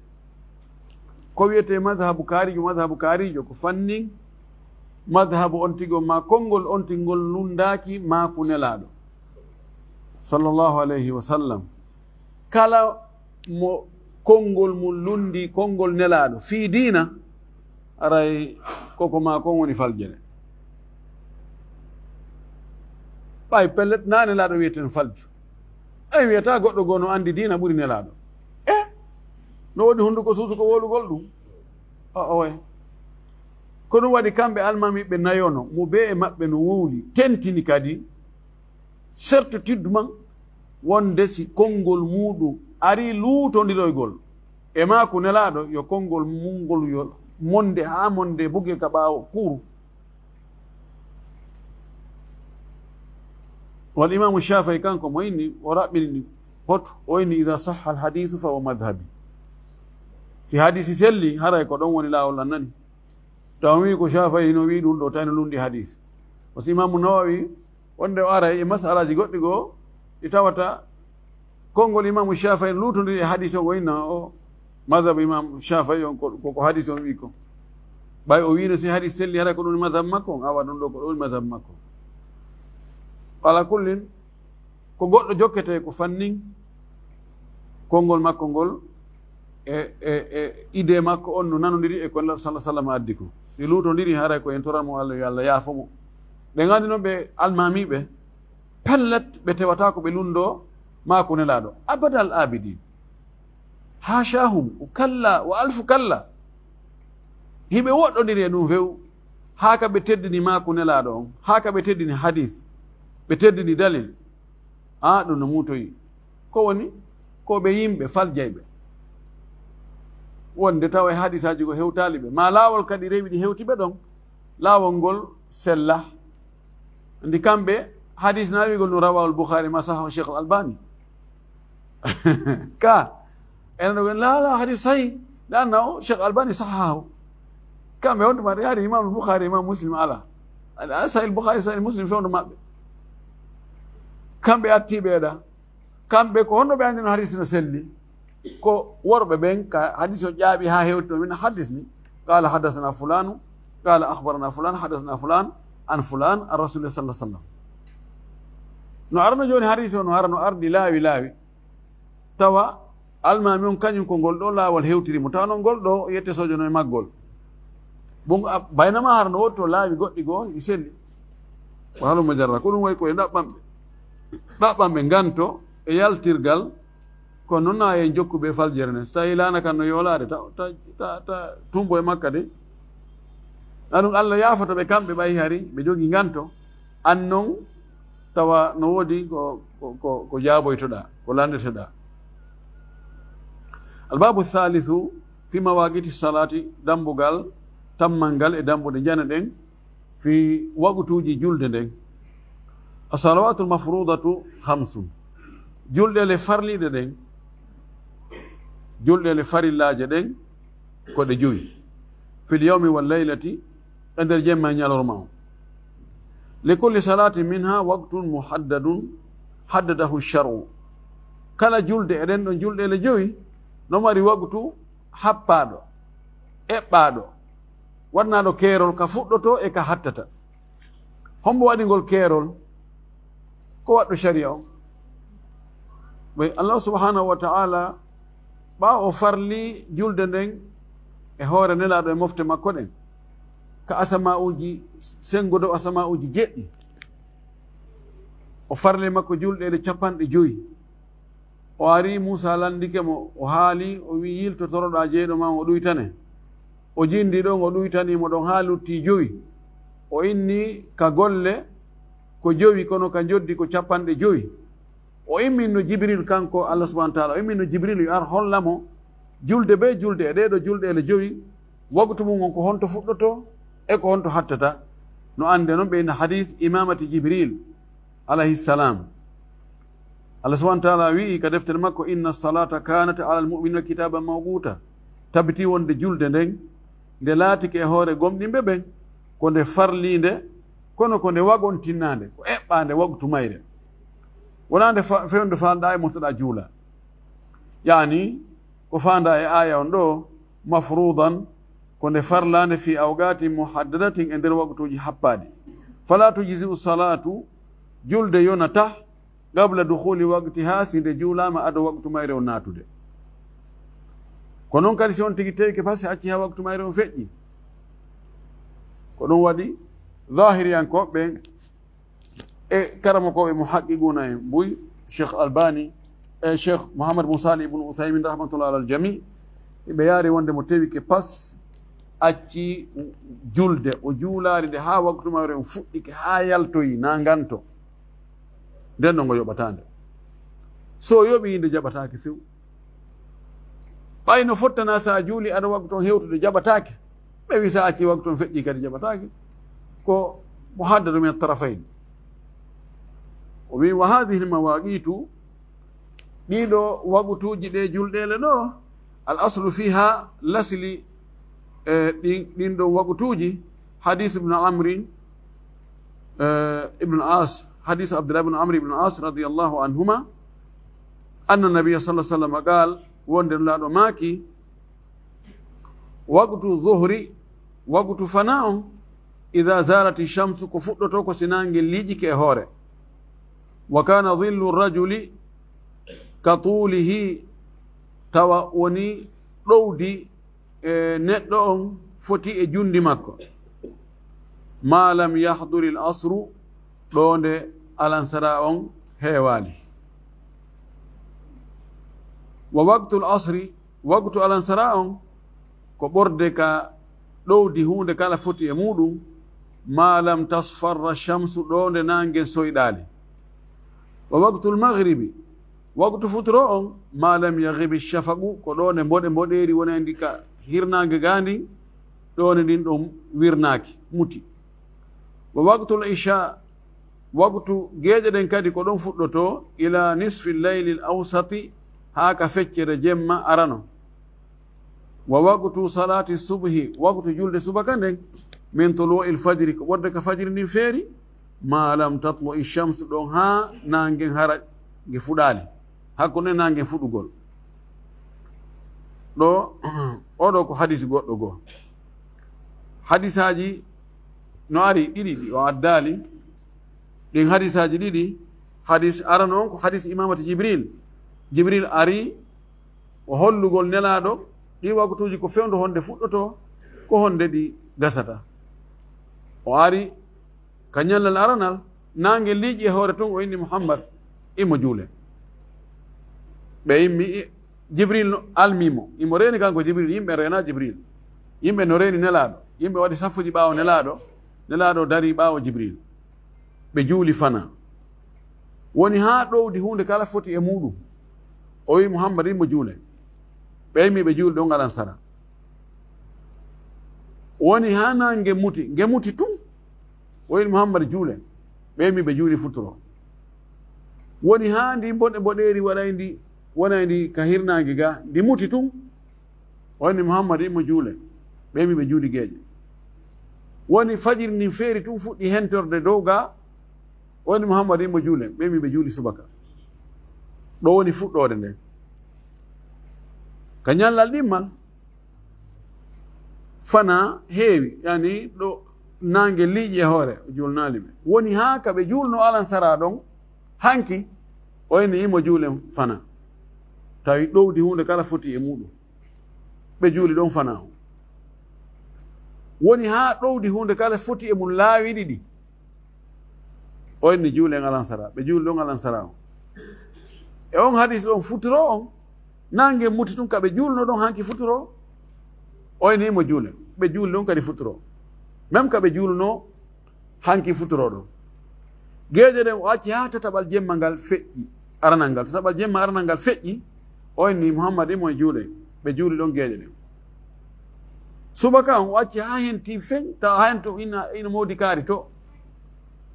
Ko wiyetee madhabu kaarijo, madhabu kaarijo ko fannin madhabu on tigo ma konngol on tingol lundaaki maaku Nelaaɗo sallallahu alayhi wa sallam. Kala mo konngol mum lundi konngol Nelaaɗo fii diina, aray koko maa kon woni faljere. Ɓay pellet, naa Nelaaɗo wiyeten falju. Ay, wiyata goɗɗo goo no anndi diina ɓuri Nelaaɗo. E no woodi hunnduko suusuko wowlugol ɗum? O, owe. Ko ɗum waɗi kamɓe almaamiiɓe nayo no, mo bee e maɓɓe no wowli, tentini kadi certitude man wonde si konngol muuɗum arii luutondiroygol e maaku Nelaaɗo, yo konngol mum ngol yo monde haa monde buge ka ɓaawo kuuru. Wal Imaamu Shaafi'i kanko mo inni, o raɓɓini hoto, o inni, "Iza sahha al hadiisu fa huwa madhhabi." Si hadiisi selli, haray ko ɗon woni laawol an nani. Taw mi ko Shaafi'i no wi'i ɗum ɗo, tawi no lundi hadiis. Parce que Imaamu Nawawi, wonde o aray e masalaaji goɗɗi goo, ɗi tawata konngol Imaamu Shaafi'i luutondiri e hadiis on, o inna o madhab Imaamu Shaafi'i on ko, ko, ko hadiis on wi'i ko. Ɓay o wiino si hadiis selli, hara ko ɗum woni madhab makko on, awa ɗum ɗo ko ɗum woni madhab makko. Ala kullin, ko goɗɗo jokkete ko fannin konngol makko ngol e, e, e idée makko on no nanondiri e ko Nelaaɗo sallallahu alaihi wasallam addi ko. Si luutondiri, haray ko en toran mo Allah, yo Allah yaafo mo. Ɓe nganndi noon ɓe almaamiiɓe, pellet ɓe tewata ko ɓe lunndoo maaku Nelaaɗo. Abadal abidin. Haashahum, kalla wa alfu kalla. Hiɓe woɗɗondiri e ɗum few. Haa ka ɓe teddini maaku Nelaaɗo on. Haa ka ɓe teddini hadiis. Ɓe teddini dalil. A, ɗum no muutoyi. Ko woni? Ko ɓe yimɓe faljayɓe. Wonde tawa e hadiisaaji ko hewtaali ɓe. Ma laawol kadi rewi ɗi hewti ɓe ɗon. Laawol ngol sella. Anndi kamɓe, hadiis na wi'gol no rawahul Bukhaari ma sahahu Sheikh Al Albani. Ka, enen ɗo ɓen, la, la, hadiis sahih. Lanna o Sheikh Albani sahahu. Kamɓe on tuma yaari Imam Bukhaari, Imam Muslim ala. Sahih Bukhari, Sahih Muslim, fewndo maɓɓe. Kamɓe attii ɓeeɗa. Kamɓe ko honno ɓe anndino hadis no selli? Ko worɓe ɓen ka hadis o ƴaaɓi haa hewti ɗo min hadis ni. Qala haddathana fulanu, qala akhbarana fulan, haddathana fulan, an fulan, an rasulillah sallallahu alaihi wasallam. No arano jooni hadis o no hara no ardi laawi laawi. Tawa almaami on kañum ko ngol ɗo laawol hewtiri mo. Tawa noon ngol ɗo yette sojono e maggol. Bon, a, baynama hara no wotto laawi goɗɗi goo, i selli. Wa halumma jarra. Ko ɗum wayi ko e ɗaɓɓanɓe. Ɗaɓɓanɓe nganto e yaltirgal. Kono noon na en jokku ɓe faljere nden. So tawii laana kan no yoolaade, ta, ta, ta, ta tumbo e makka de. Na ɗum Allah yaafoto ɓe kamɓe ɓay hari, ɓe jogii nganto. An noon tawa no woodi ko, ko, ko, ko jaaboytoɗaa, ko lanndetoɗaa. Albabu thalithu fi mawaqiti salati, dambugal tammangal e dambuɗe jana ɗen, fi waqtuuji julde nden. As-salawatul mafrudatu khamsun. Julɗeele farliiɗe ɗen, julɗeele farillaaje ɗen, ko ɗe jowi. Fil yawmi wal laylati, e nder jemma e ñalorma on. Li kulli salatin minha waqtun muhaddadun haddadahu shar'u. Kala julde e ɗen ɗon julɗeele jowi no mari waqtu happaaɗo, eɓɓaaɗo, waɗnaaɗo keerol ka fuɗɗotoo e ka hattata. Hombo waɗi ngol keerol? Ko waɗɗo shari'a on. Ɓay Allah subhanahu wa ta'ala, ɓaawo o farli julde nden e hoore Nelaaɗo e mofte makko ɗen, ka asama'uuji, senngo dow asama'uuji jeɗɗi, o farli makko julɗeele capanɗe jowi. O ari, Muusaa lanndike mo, o haali, o wi'i, "Yilto, toroɗaa jeyɗo maa, o ɗuytane." O jinndi ɗon, o ɗuytanii mo ɗon haa lutti jowi. O inni ka golle ko jowi, kono ka njoddi ko capanɗe jowi. O imminno Jibril, kanko Allah subhanahu wa ta'ala, o imminno Jibril yo ar holla mo julde bee julde e ɗee ɗoo julɗeele jowi, waqtu mum on ko honto fuɗɗotoo e ko honto hattata. No annde non ɓe inna hadis imamati Jibril alayhi salam. Allah subhanahu wa ta'ala wi'i ka deftere makko, "Inna salata kanat ala al-mu'minina kitaban mawquta." Tabiti wonde julde nden, nde laatike e hoore gomɗinɓe ɓen, ko nde farliinde, kono ko nde wagontinnaande, ko eɓɓaande waqtu mayre. Wonaa nde fa-, fewndo faalɗaa e motoɗaa juula. Yaani, ko faandaa e aaya on ɗoo, mafruudan, ko nde farlaande fi awqaatin muhaddadatin, e nder waqtuuji happaaɗi. Fala tujzi'u salatu, julde yonatah, qabla dukhuli waqtiha, si nde juulaama ado waqtu mayre on naatude. Ko non kadi si on tigi tewike, pasi acci haa waqtu mayre on feƴƴi. Ko ɗum waɗi zahiriyankooɓe ɓen e karamokooɓe muhaqqiquna en, buy Cheikh Albani e Cheikh Muhammad bin Salih ibn Uthaymin, rahmatullah alal jami, ɓe yaari wonde mo tewike pas, acci julde, o juulaali nde haa waktu mayre on fuɗɗike, haa yaltoyi, na nganto. Nden ɗon o yoɓataa nde. So o yoɓii nde, jaɓataake few. Ɓay no fottana sa juuli aɗa waktu on hewtude, jaɓataake. Ɓe wi sa acci waktu on feƴƴi kadi jaɓataake. Ko muhaddadu min tarafayn. O wi, "Wa hadhihi al-mawaqitu", ɗiɗo waqutuuji ɗe julɗeele ɗo, al aslu fiha, lasli, e, ɗin, ɗin ɗo waqutuuji, hadith ibn Amri, e, ibn As, hadith Abdullah ibn Amr ibn As radiyallahu anhuma, anna nabiyya sallallahu alaihi wasallam qal, wonde Nulaaɗo maaki, "Waqtu zuhri, waqtu fana on, idha zalati shamsu, ko fuɗɗoto ko si naange liiƴike e hoore. Wa kana dhillu rajuli ka tulihi, tawa woni ɗowdi e neɗɗo on foti e jundi makko. Ma lam yahduril asru, ɗo nde alansara on heewaali. Wa waqtul asri, waqtu alansara on, ko ɓorde ka ɗowdi huunde kala foti e muɗum, ma lam tasfarra shamsu, ɗo nde naange soyɗaali. Wa waqtul maghribi, waqtu futuro on, ma lam yaghibi shafaqu, ko ɗo nde mboɗe mboɗeeri wonayndi ka hirnaange gaandi, ɗo nde ndin ɗon wirnaaki, muti. Wa waqtul isha, waqtu geeƴe ɗen kadi ko ɗon fuɗɗoto, ila nisfi laylil awsati, haa ka feccere jemma arano. Wa waqtu salati subhi, waqtu julde subaka nden, Min tuluu'il fajri, ko ɓurde ka fajiri ndin feeri, ma lam tatlu'i shamsu, ɗon haa naange hara nge fuɗaali, hakkunde naange fuɗugol. Ɗo, oɗo ko hadisi goɗɗo goo. Hadisaaji no ari ɗiɗi ɗi o addaali. Ɗin hadisaaji ɗiɗi, hadis arano on ko hadis imamata Jibril. Jibril ari o hollugol Nelaaɗo ɗi waktuuji ko fewndo honde fuɗɗoto, ko honde ɗi gasata. O ari ka ñallal aranal, naange liiƴi e hoore tun, o inni Muhammad, imo juule. Ɓe immi, i-, Jibril no almimo, imo reeni kanko Jibril, yimɓe reena Jibril. Yimɓe no reeni Nelaaɗo, yimɓe waɗi saffuji ɓaawo Nelaaɗo, Nelaaɗo dari ɓaawo Jibril. Ɓe juuli fana. Woni haa ɗowdi huunde kala foti e muuɗum. O wi Muhammad, imo juule. Ɓe immi ɓe juuli ɗon alansara. Woni haa naange muti, nge muti tun. O wi Muhammad juule. Ɓe immi ɓe juuli futuro. Woni haa ndi mboɗe mboɗeeri waɗayndi, wonayndi ka hirnaange ga, ndi muti tun. O inni Muhammad, imo juule. Ɓe immi ɓe juuli geeƴe. Woni fajiri ndin feeri tun fuɗɗi hentorde dow ga. O inni Muhammad, imo juule. Ɓe immi ɓe juuli subaka. Ɗo woni fuɗɗoode nden. Ka ñallal ɗimmal, fana heewi, yani ɗo naange liiƴi e hoore, o juulnaali ɓe. Woni haa ka ɓe juulno alansara ɗon, hanki, o inni imo juulen fana. Tawi ɗowdi huunde kala foti e muuɗum. Ɓe juuli ɗon fana on. Woni haa ɗowdi huunde kala foti e mum laawi ɗiɗi. O inni juulen alansara, ɓe juuli ɗon alansara on. E on hadis ɗon futuro on, naange muti tun ka ɓe juulno ɗon hanki futuro. O inni imo juulen. Ɓe juuli ɗon kadi futuro. Même ka ɓe juulno hanki futuro ɗon. Geeƴe ɗen o acci haa tataɓal jemma ngal feƴƴi, aranal ngal. Tataɓal jemma aranal ngal feƴƴi, o inni Muhammad imo e juulen. Ɓe juuli ɗon geeƴe ɗen. Subaka on o acci haa henti fen, tawa haa hento ina, ina moodi kaari to.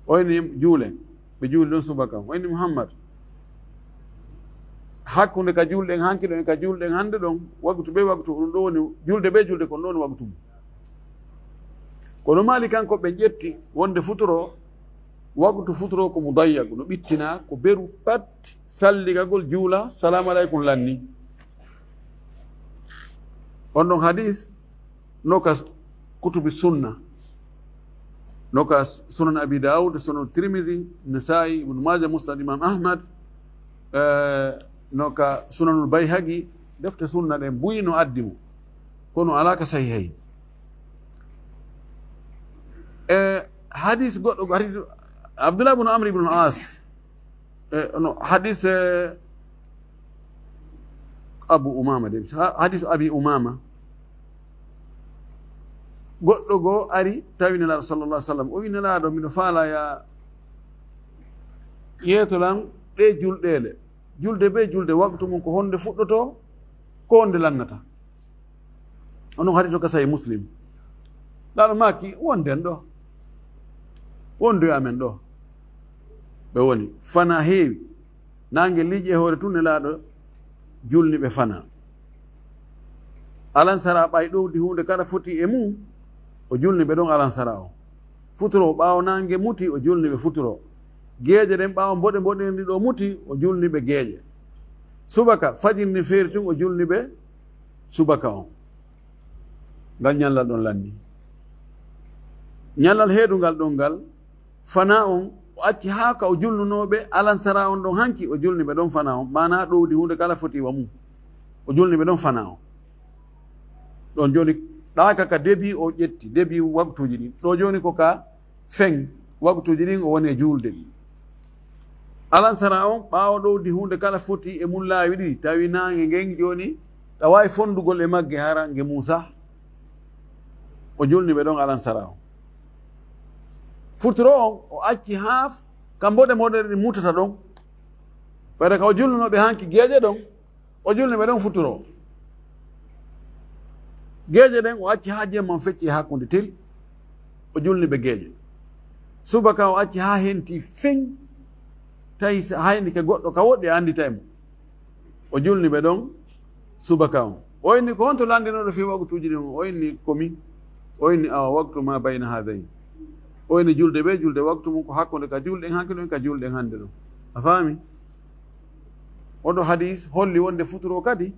O inni juulen. Ɓe juuli ɗon subaka on. O inni Muhammad, hakkunde ka juulɗen hanki ɗon e ka juulɗen hande ɗon, waktu be waktu, ɗum ɗo woni julde be julde, kon ɗo woni waktu mum. Kono Maali kanko ɓe ƴetti wonde futuro, waktu futuro ko mudayyagu, no ɓittina, ko beru pat, salligagol juula, salamu aleykum lanni. On ɗon hadis no ka kutubi sunna, no ka Sunan Abi Dawud, Sunan Tirmidhi, Nasa'i, Ibn Majah, Musnad Imam Ahmad, eh, no ka Sunanul Bayhaqi, defte sunna ɗen buy no addi mo, kono alaa ka sahihayn. E hadis goɗɗo, hadis Abdullah ibn Amr ibn al-As, e, no, hadis, e, Abu Umama de, ha-, hadis Abi Umama. Goɗɗo goo ari tawi Nelaaɗo sallallahu alaihi wasallam. O wi, "Nelaaɗo, miɗo faala ya yeeto lan ɗe julɗeele. Julde be julde, waktu mum ko honde fuɗɗoto, ko honde lannata?" Onon hadis o ka Sahih Muslim. Nelaaɗo maaki, "Wonden ɗo. Wondu e amen ɗo." Ɓe woni. Fana heewi. Naange liiƴi e hoore tun, Nelaaɗo julni ɓe fana. Alansara ɓay ɗowdi huunde kala foti e mum, o julni ɓe ɗon alansara o. Futuro ɓaawo naange muti, o julni ɓe futuro. Geeƴe ɗen ɓaawo mboɗe mboɗeeri ɗo muti, o julni ɓe geeƴe. Subaka, fajiri ndi feeri tun, o julni ɓe subaka on. Ngal ñallal ɗon lanni. Ñallal heedungal ɗon ngal, fana on, o acci haa ka o julnunoo ɓe alansara on ɗon hanki, o julni ɓe ɗon fana on. Maanaa ɗowdi huunde kala foti wa mum. O julni ɓe ɗon fana on. Ɗon jooni, ɗaaka ka debi o ƴetti, debi waktuuji ɗin. Ɗo jooni ko ka fen waktuuji ɗin o woni e juulde ɗin. Alansara on, ɓaawo ɗowdi huunde kala foti e mum laawi ɗiɗi, tawi naange ngen jooni, ɗa waawi fondugol e magge hara nge muusa. O julni ɓe ɗon alansara on. Futuro on, o acci haa f-, ka mboɗe mboɗeeri ɗin mutata ɗon. Ɓayde ka o julnunoo ɓe hanki geeƴe ɗon, o julni ɓe ɗon futuro. Geeƴe ɗen o acci haa jemma on fecci e hakkunde tiri. O julni ɓe geeƴe. Subaka o acci haa henti feŋ. Tawi so haynike goɗɗo ka woɗɗi a annditay mo. O julni ɓe ɗon subaka on. O inni, "Ko honto lanndinooɗo fii waktuuji ɗin?" O inni, "Ko min." O inni, awa, waqtu ma bayna hadayn. O inni, julde ɓe, julde waqtu mum ko hakkunde ka julɗen hanki ɗon, ka julɗen hannde ɗon. A faami? Oɗo hadis holli wonde futuro kadi,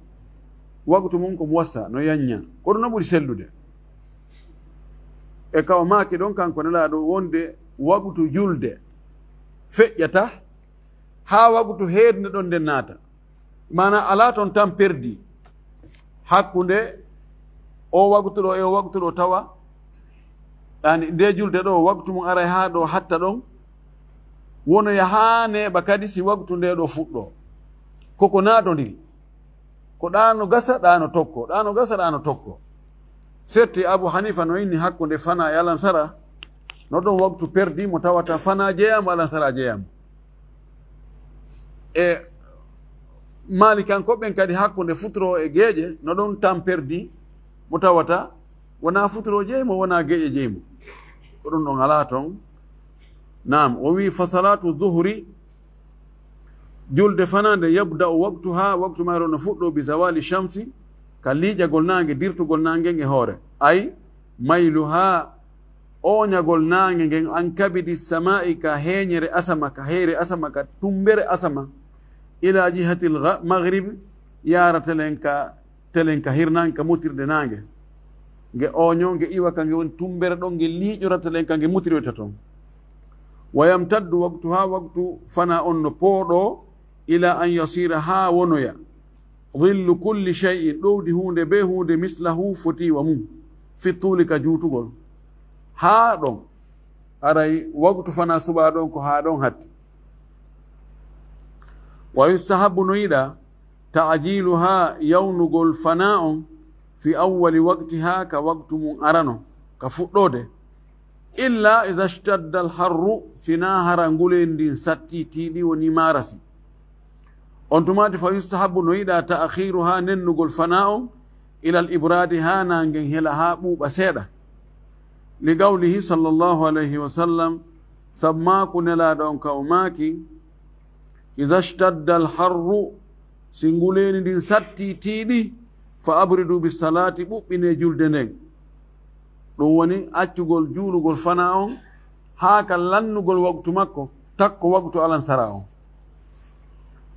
waqtu mum ko muwassa, no yanña. Ko ɗum no ɓuri sellude. E ka o maaki ɗon, kanko Nelaaɗo, wonde waqtu julde feƴƴata haa waqtu heednde ɗon nden naata. Maanaa, alaa toon tan perdi hakkunde o waqtu ɗo e o waqtu ɗo tawa, yani, nde julde ɗo, waqtu mum aray haa ɗo hatta ɗon, wonoya haa neeɓa kadi si waqtu nde ɗo fuɗɗo. Koko naatondiri. Ko ɗaano gasa, ɗaano tokko, ɗaano gasa, ɗaano tokko. Setti Abu Hanifa no inni hakkunde fana e alansara, no ɗon waqtu perdi mo tawata fana jeeyamo, alansara jeeyamo. E Maalikankoɓe ɓen kadi hakkunde futuro e geeƴe, no ɗon tan perdi mo tawata wonaa futuro jeeymo, wonaa geeƴe jeeymo. Ko ɗum ɗon alaa toon. Naam, o wi'i, fa salatu duhri, julde fanaande, yabda'u waqtuha, waqtu maaro no fuɗɗo, bi zawali shamsi, ka liiƴagol naange, dirtugol naange nge hoore. Ay, mayluha, ooñagol naange ngen, an kabidi sama'i, ka heeñere asama, ka heyre asama, ka tumbere asama, ila jihatil gha-, maghrib, yaara telen ka telen ka hirnaange, ka mutirde naange. Nge ooño, nge iwa ka nge woni tumbere ɗon, nge liiƴora telen ka nge mutiroyta ton. Wa yamtaddu waqtuha, waqtu fana on no pooɗo, ila an yasira, haa wonoya. Dhillu kulli shay'in, ɗowdi huunde bee huunde, mislahu, foti wa mum. Fi tuuli, ka juutugol. Haa ɗon. Aray, waqtu fana suɓaa ɗon ko haa ɗon hatti. Wa yustahabbu, no yiɗaa, ta'jiluha, yawnugol fana on, fi awwali waqtiha, ka waqtu mum arano, ka fuɗɗoode. Illa idha ishtadda al-harru, sinaa hara nguleendi ndin satti, tiiɗi, woni maarasi. On tumaati, fa yustahabbu, no yiɗaa, ta'khiruha, nennugol fana on, ila al-ibradi, haa naangen hela, haa ɓuuɓa seeɗa. Li qawlihi sallallahu alayhi wa sallam, sabu maaku Nelaaɗo on ka o maaki, iza shtadda al-harru, si nguleendi ndin satti tiiɗi, fa abridu bis-salati, ɓuɓɓinee julde nden. Ɗum woni accugol juulugol fana on haa ka lannugol waqtu makko, takko waqtu alansara on.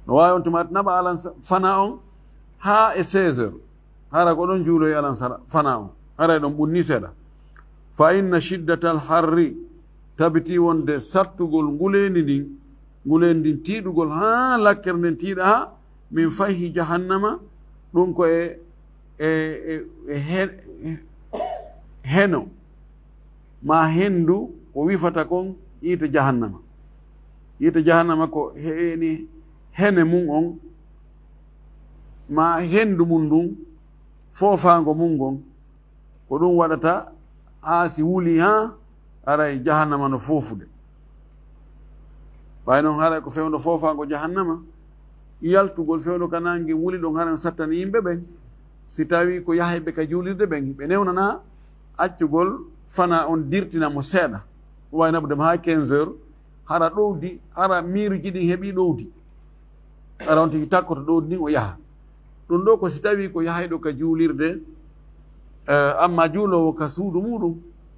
No waawi on tumaati naɓa alansa-, fana on haa e seize heures. Hara ko ɗon juuloy alansara fana on. Haray ɗon ɓunnii seeɗa. Fa inna shiddatal harri, tabiti wonde sattugol nguleendi ndin, nguleendi ndin tiiɗugol haa lakkere nden tiiɗa haa min fayhi jahannama, ɗum ko e, e, e, e he-, e heno, ma hendu ko wifata kon yiite jahannama. Yiite jahannama ko heeni hene mum on, ma hendu mum ndun, foofaango mum ngon, ko ɗum waɗata haa si wuli haa aray jahannama no foofude. Ɓay non haray ko fewndo foofaango jahannama, yaltugol fewndo ka naange wuli ɗon haray no sattani yimɓe ɓen. Si tawi ko yahayɓe ka juulirde ɓen, ɓe newnana accugol fana on dirtina mo seeɗa. Wawi naɓude mo haa quinze heures, hara ɗowdi, hara miiruji ɗin heɓi ɗowdi. Hara on tigi takkoto ɗowdi ndin o yaha. Ɗum ɗo ko si tawi ko yahayɗo ka juulirde, eh, amma juulowo ka suudu muɗum,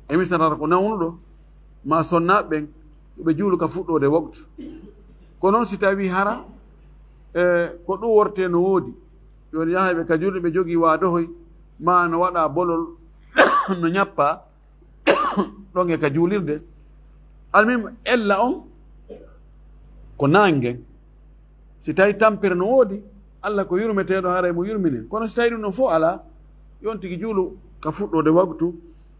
e misalata ko nawnuɗo, ma sonnaaɓe ɓen, ɓe juulu ka fuɗɗoode waktu. Ko non si tawi hara, eh, ko ɗum worte no woodi, yon yahayɓe ka juulirde ɓe jogii waadohoy, ma no waɗa bolol, no ñappa, ɗon e ka juulirde. Almim, ella on ko naangen. Si tawi tampere no woodi, Allah ko yurmeteeɗo, haray mo yurminen. Kono si tawi ɗum ɗon fof alaa, yon tigi juulu ka fuɗɗoode waktu,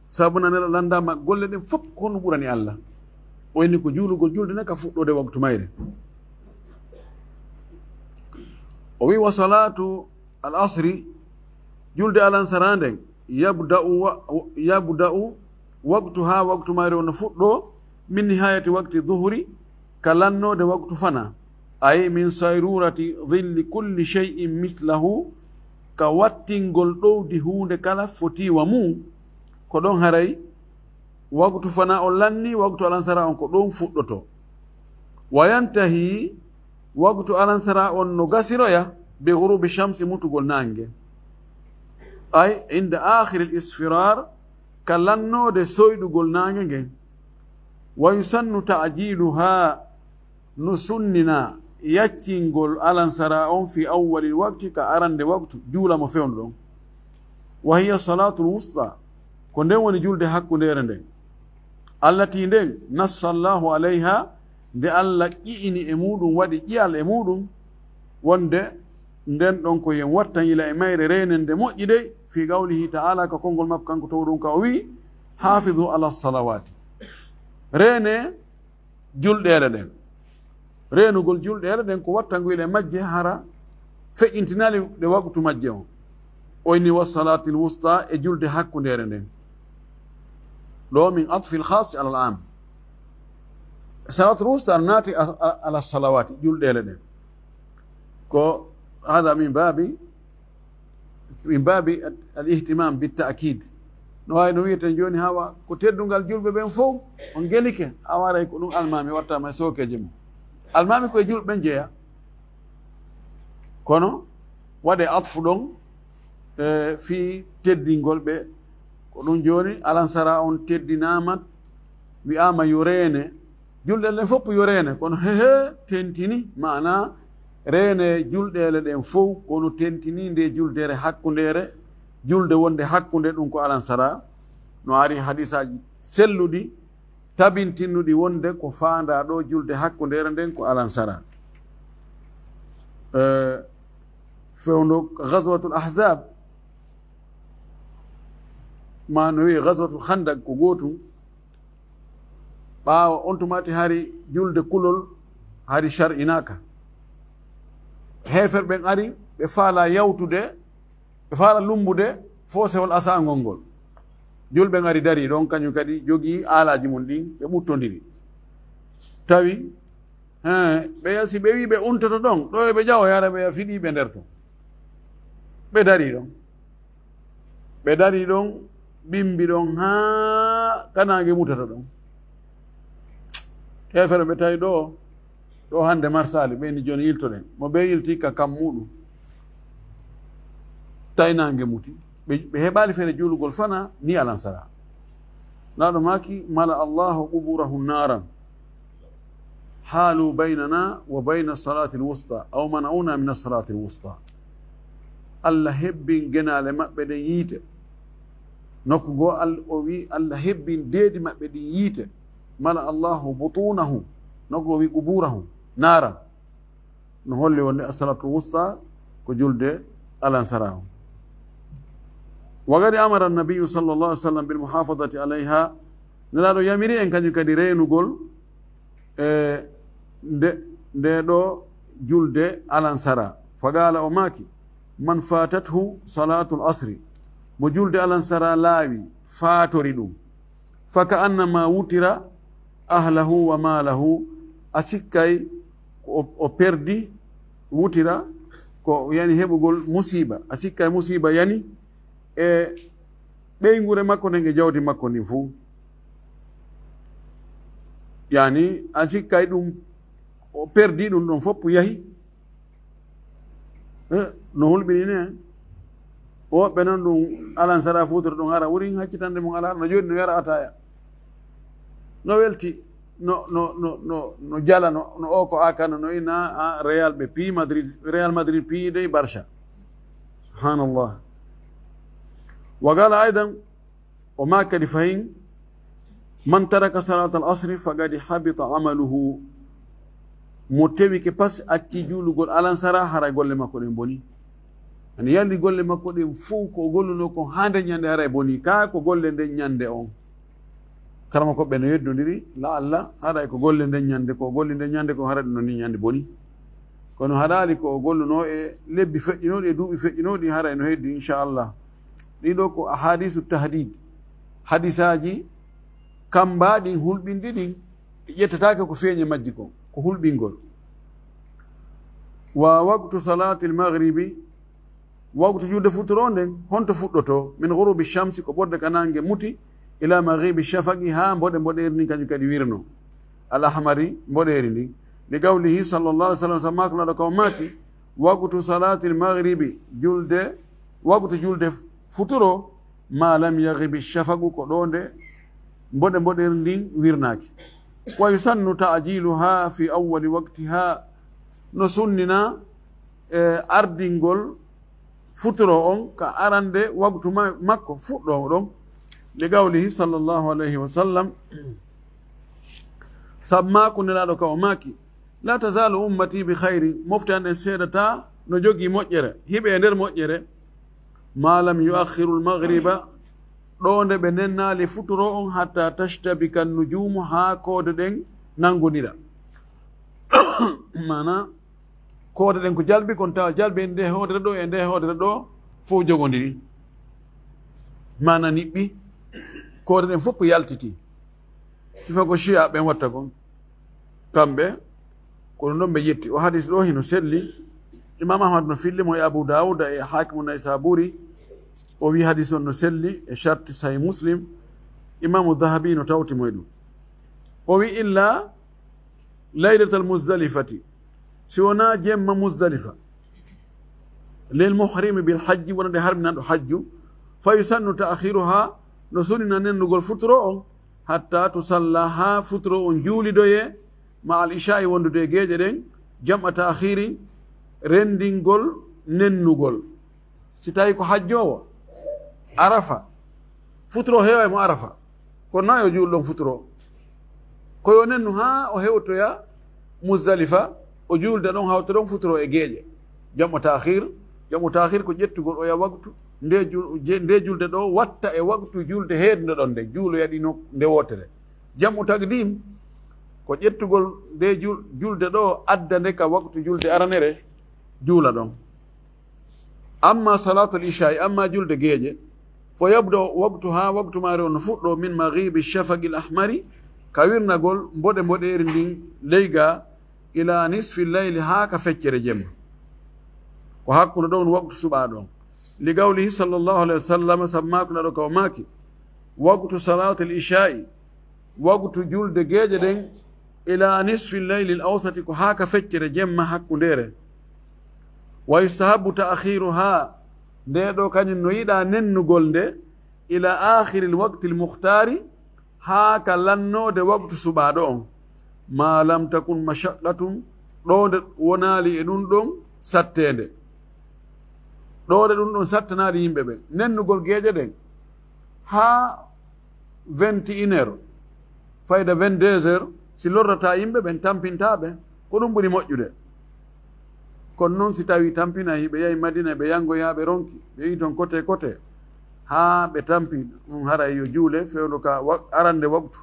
sabu na Nelaaɗo lanndaama golle ɗen fof ko honɗum ɓurani Allah. O inni ko juulugol julde nden ka fuɗɗoode waktu mayre. O wi, wa salatu al asri, julde alansara nden, yabda'u wa-, yabda'u waqtuha, waktu mayre on no fuɗɗo, min nihayati waqti duhri, ka lannoode waktu fana, ay min sayrurati dhilli kulli shay'in mislahu, ka wattingol ɗowdi huunde kala foti wa mum, ko ɗon haray waktu fana on lanni, waktu alansara on ko ɗon fuɗɗoto. Wa yantahi, waktu alansara on no gasiroya, bi ghurubi shamsi, mutugol naange. Ay, inda akhiril isfirar, ka lannoode soyɗugol naange ngen. Wa yusannu ta'jiluha, no sunnina yaccingol alansara on fi awwalil waqti, ka arande waqtu, juula mo fewndo ɗon. Wa hiya salatul wusta, ko nden woni julde hakkundeere nden. Allati, nden, nassa Allahu alayha, nde Allah ƴi'ini e muɗum, waɗi ƴi'al e muɗum, wonde nden ɗon ko yen wattan yila e mayre reenende moƴƴi dey, fi qawlihi ta'ala, ka konngol makko kanko towɗum ka o wi'i, hafizu ala salawati. Reene julɗeele ɗen. Reenugol julɗeele ɗen ko wattanguyel e majje hara feƴƴintinaali ɗe waqtu majje on. O inni wa salatil wusta, e julde hakkundeere nden. Ɗo min atfil khasi alal am. Salatul wusta naati a-, a-, ala salawati, julɗeele ɗen. Ko hada min babi, min babi al ihtimam bit ta'kid. No waawi no wi'eten jooni, hawa ko teddungal julɓe ɓen fow, on gelike, a waray ko ɗum almaami watta ma e sookeeje mum. Almaami ko e julɓe ɓen jeya. Kono waɗe atfu ɗon, e, fii teddingol ɓe. Ko ɗum jooni, alansara on teddinaama, wi'aama yo reene. Julɗe ɗen fof yo reene, kono hehe, tentini, maana reene julɗeele ɗen fof, kono tentini nde juldere hakkundeere, julde wonde hakkunde ɗum ko alansara. No ari hadisaaji selluɗi, tabintinnuɗi wonde ko faandaa ɗo julde hakkundeere nden ko alansara. Eh, fewndo Ghazwatul Ahzab, ma no wi'e Ghazwatul Khandaq ko gootum, ɓaawo on tumati hari julde kulol hari shar'inaaka. Heeferɓe ɓen ari, ɓe faala yawtude, ɓe faala lumbude foosewol asangol ngol. Julɓe ngari dari ɗon, kañum kadi jogii aalaaji mum ɗin, ɓe ɓuttondiri. Tawi, hee, ɓe ya-, si ɓe wii ɓe untoto ɗon, ɗo e ɓe ƴawo yara, ɓe ya fiɗii ɓe nder ton. Ɓe dari ɗon. Ɓe dari ɗon, ɓimbi ɗon haa ka naange mutata ɗon. Heefere ɓe tawi ɗo, ɗo hannde marsaali, ɓe ni jooni yiltoɗen. Mo ɓe yilti ka kam muɗum. Tawi naange muti. Ɓe, ɓe heɓaali feere juulugol fana ni alansara. Laaɗo maaki, mala Allahu quburahum naran. Haalu baynana wa bayna salatil wusta, aw mana'una min salatil wusta. Allah hebbin genaale maɓɓe ɗen yiite. Nokku goo Al-, o wi, Allah hebbin deedi maɓɓe ɗin yiite. Mala Allahu butunahum. Nokku goo wi quburahum naran. No holli wonde as-salatul wusta ko julde alansara on. Wa qad amara an-nabiyyu sallallahu alaihi wasallam bil muhafazati alaiha. Nelaaɗo yamiri en kañum kadi reenugol e nde, nde ɗo julde alansara. Fa qala, o maaki, man fatathu salatul asri, mo julde alansara laawi, faatori ɗum, fa ka annama wutira ahlahu wa maalahu, a sikkay ko o, o perdi, wutira ko yani heɓugol musiba, a sikkay musiba yani e ɓeynguure makko nden e jawdi makko ndin fuu. Yani, a sikkay ɗum, o perdi ɗum ɗon fof yahi. Eh, no hulɓini ne. Woɓɓe noon ɗum alan sara futoro ɗum hara, wurin haccitande mum ala, no jooɗi no yara ataya. No welti, no, no, no, no, no jala, no, no o ko akano, no ina a Real ɓe pi Madrid, Real Madrid pi dey Barça. Subhanallah. Wa qala aidan, o maaki kadi fahin, man taraka salatal asri faqad habita amaluhu. Mo tewike pas acci juulugol alansara, hara golle makko ɗen boni. Ani yalli golle makko ɗen fof ko o golluno ko haa nden ñande hara e boni. Ka ko golle nden ñande on. Karama ko ɓe no yeddondiri, la Allah, haray ko golle nden ñande, ko golle nden ñande ko haray ɗum no ni ñande boni. Kono haɗaali ko o golluno e lebbi feƴƴinooɗi e duuɓi feƴƴinooɗi, haray no heddi, inchallah. Ɗiɗo ko ahadisu tahdid. Hadisaaji kambaaɗi hulɓinɗi ɗin, ɗi ƴettataake ko feeñi majji kon, ko hulɓingol. Wa waqtu salatil maghribi, waqtu julde futuro nden, honto fuɗɗoto? Min ghurubi shamsi, ko ɓorde ka nange muti, ila maghribi shafaqi, haa mboɗe mboɗeeri ndin kañum kadi wirno. Al ahmari, mboɗeeri ndin. Li qawlihi sallallahu alaihi wasallam, sabu maako laɗo ka o maaki, waqtu salatil maghribi, julde, waqtu julde futuro, Ma lam yaghibi shafaqu, ko ɗo nde mboɗe mboɗeeri ndin wirnaaki. Wa yusannu ta'jiluha fi awwali waqtiha, no sunnina e ardingol futuro on ka arande waqtu ma-, makko fuɗɗo ɗon. Li qawlihi sallallahu alayhi wa sallam, sabu maaku Nelaaɗo ka o maaki, la tazalu ummati bi khayri, mofte an ɗen seedataa no jogii moƴƴere, hiɓe e nder moƴƴere, ma lam yuakhiru al-maghriba, ɗo nde ɓe nennaali futuro on, hatta tashtabika an-nujumu, haa koode ɗen nanngonira. Maana, koode ɗen ko jalbi kon, tawa jalbi e nde hoodere ɗo, e nde hoodere ɗo, fof jogondiri. Maana niɓɓi, koode ɗen fof yaltiti. Sifa ko Shia ɓen watta kon. Kamɓe, ko ɗum ɗon ɓe yetti. O hadis ɗo hino selli. Imam Ahmad no filli mo e Abu Dawud e Hakimu Naysaburi. O wi hadis on no selli e sharti Sahih Muslim. Imamu Dhahabi no tawti mo e ɗum. O wi illa laylatal Muzdalifati. Si wonaa jemma Muzdalifa. Lil muhrimi bil hajji, wonande harminanɗo hajju. Fa yusannu ta'khiruha, no sunnina nennugol futuro on. Hatta tusalla, haa futuro on juulidoye, ma al isha'i, wondude e geeƴe ɗen, jam'a ta'khiri, renndingol nennugol. Si tawi ko hajjoowo, Arafa, futuro heewa e mo Arafa, kono na yo juul ɗon futuro. Ko yo nennu haa o hewtoya Muzdalifa, o juulda ɗon, hawta ɗon futuro e geeƴe. Jam'u ta'khir, jam'u ta'khir ko ƴettugol oya waqtu, nde jul-, je-, nde julde ɗo watta e waqtu julde heednde ɗon nde, juuloya ɗi no nde wootere. Jam'u taqdim ko ƴettugol nde jul-, julde ɗo adda nde ka waqtu julde aranere, juula ɗon. Amma salatul isha'i, amma julde geeƴe, fo yabda waqtuha, waqtu maare on no fuɗɗo min maghibi shafaqil ahmari, ka wirnagol mboɗe mboɗeeri ndin leyga, ila nisfi layli, haa ka feccere jemma. Ko hakkunde ɗon waqtu suɓaa ɗon. Li qawlihi sallallahu alayhi wa sallam, sabu maaku Nelaaɗo ka o maaki, waqtu salatil isha'i, waqtu julde geeƴe ɗen, ila nisfi laylil awsati, ko haa ka feccere jemma hakkundeere. Wa yustahabbu ta'khiruha, nde ɗo kañum no yiɗaa nennugol nde, ila akhiril waqtil mukhtaari, haa ka lannoode waqtu suɓaaɗo on. Ma lam takun mashaqqatun, ɗo nde wonaali e ɗum ɗon satteende. Ɗo nde ɗum ɗon sattanaali yimɓe ɓen. Nennugol geeƴe ɗen haa vingt et une heures, fayda vingt-deux heures, si lorrataa yimɓe ɓen, tampintaa ɓe, ko ɗum ɓuri moƴƴude. Kono noon, si tawii tampinay, ɓe yahi Madina, ɓe yanngoyaa, ɓe ronki, ɓe yi toon kote kote, haa ɓe tampi, ɗum haray yo juule fewndo ka wa-, arande waqtu.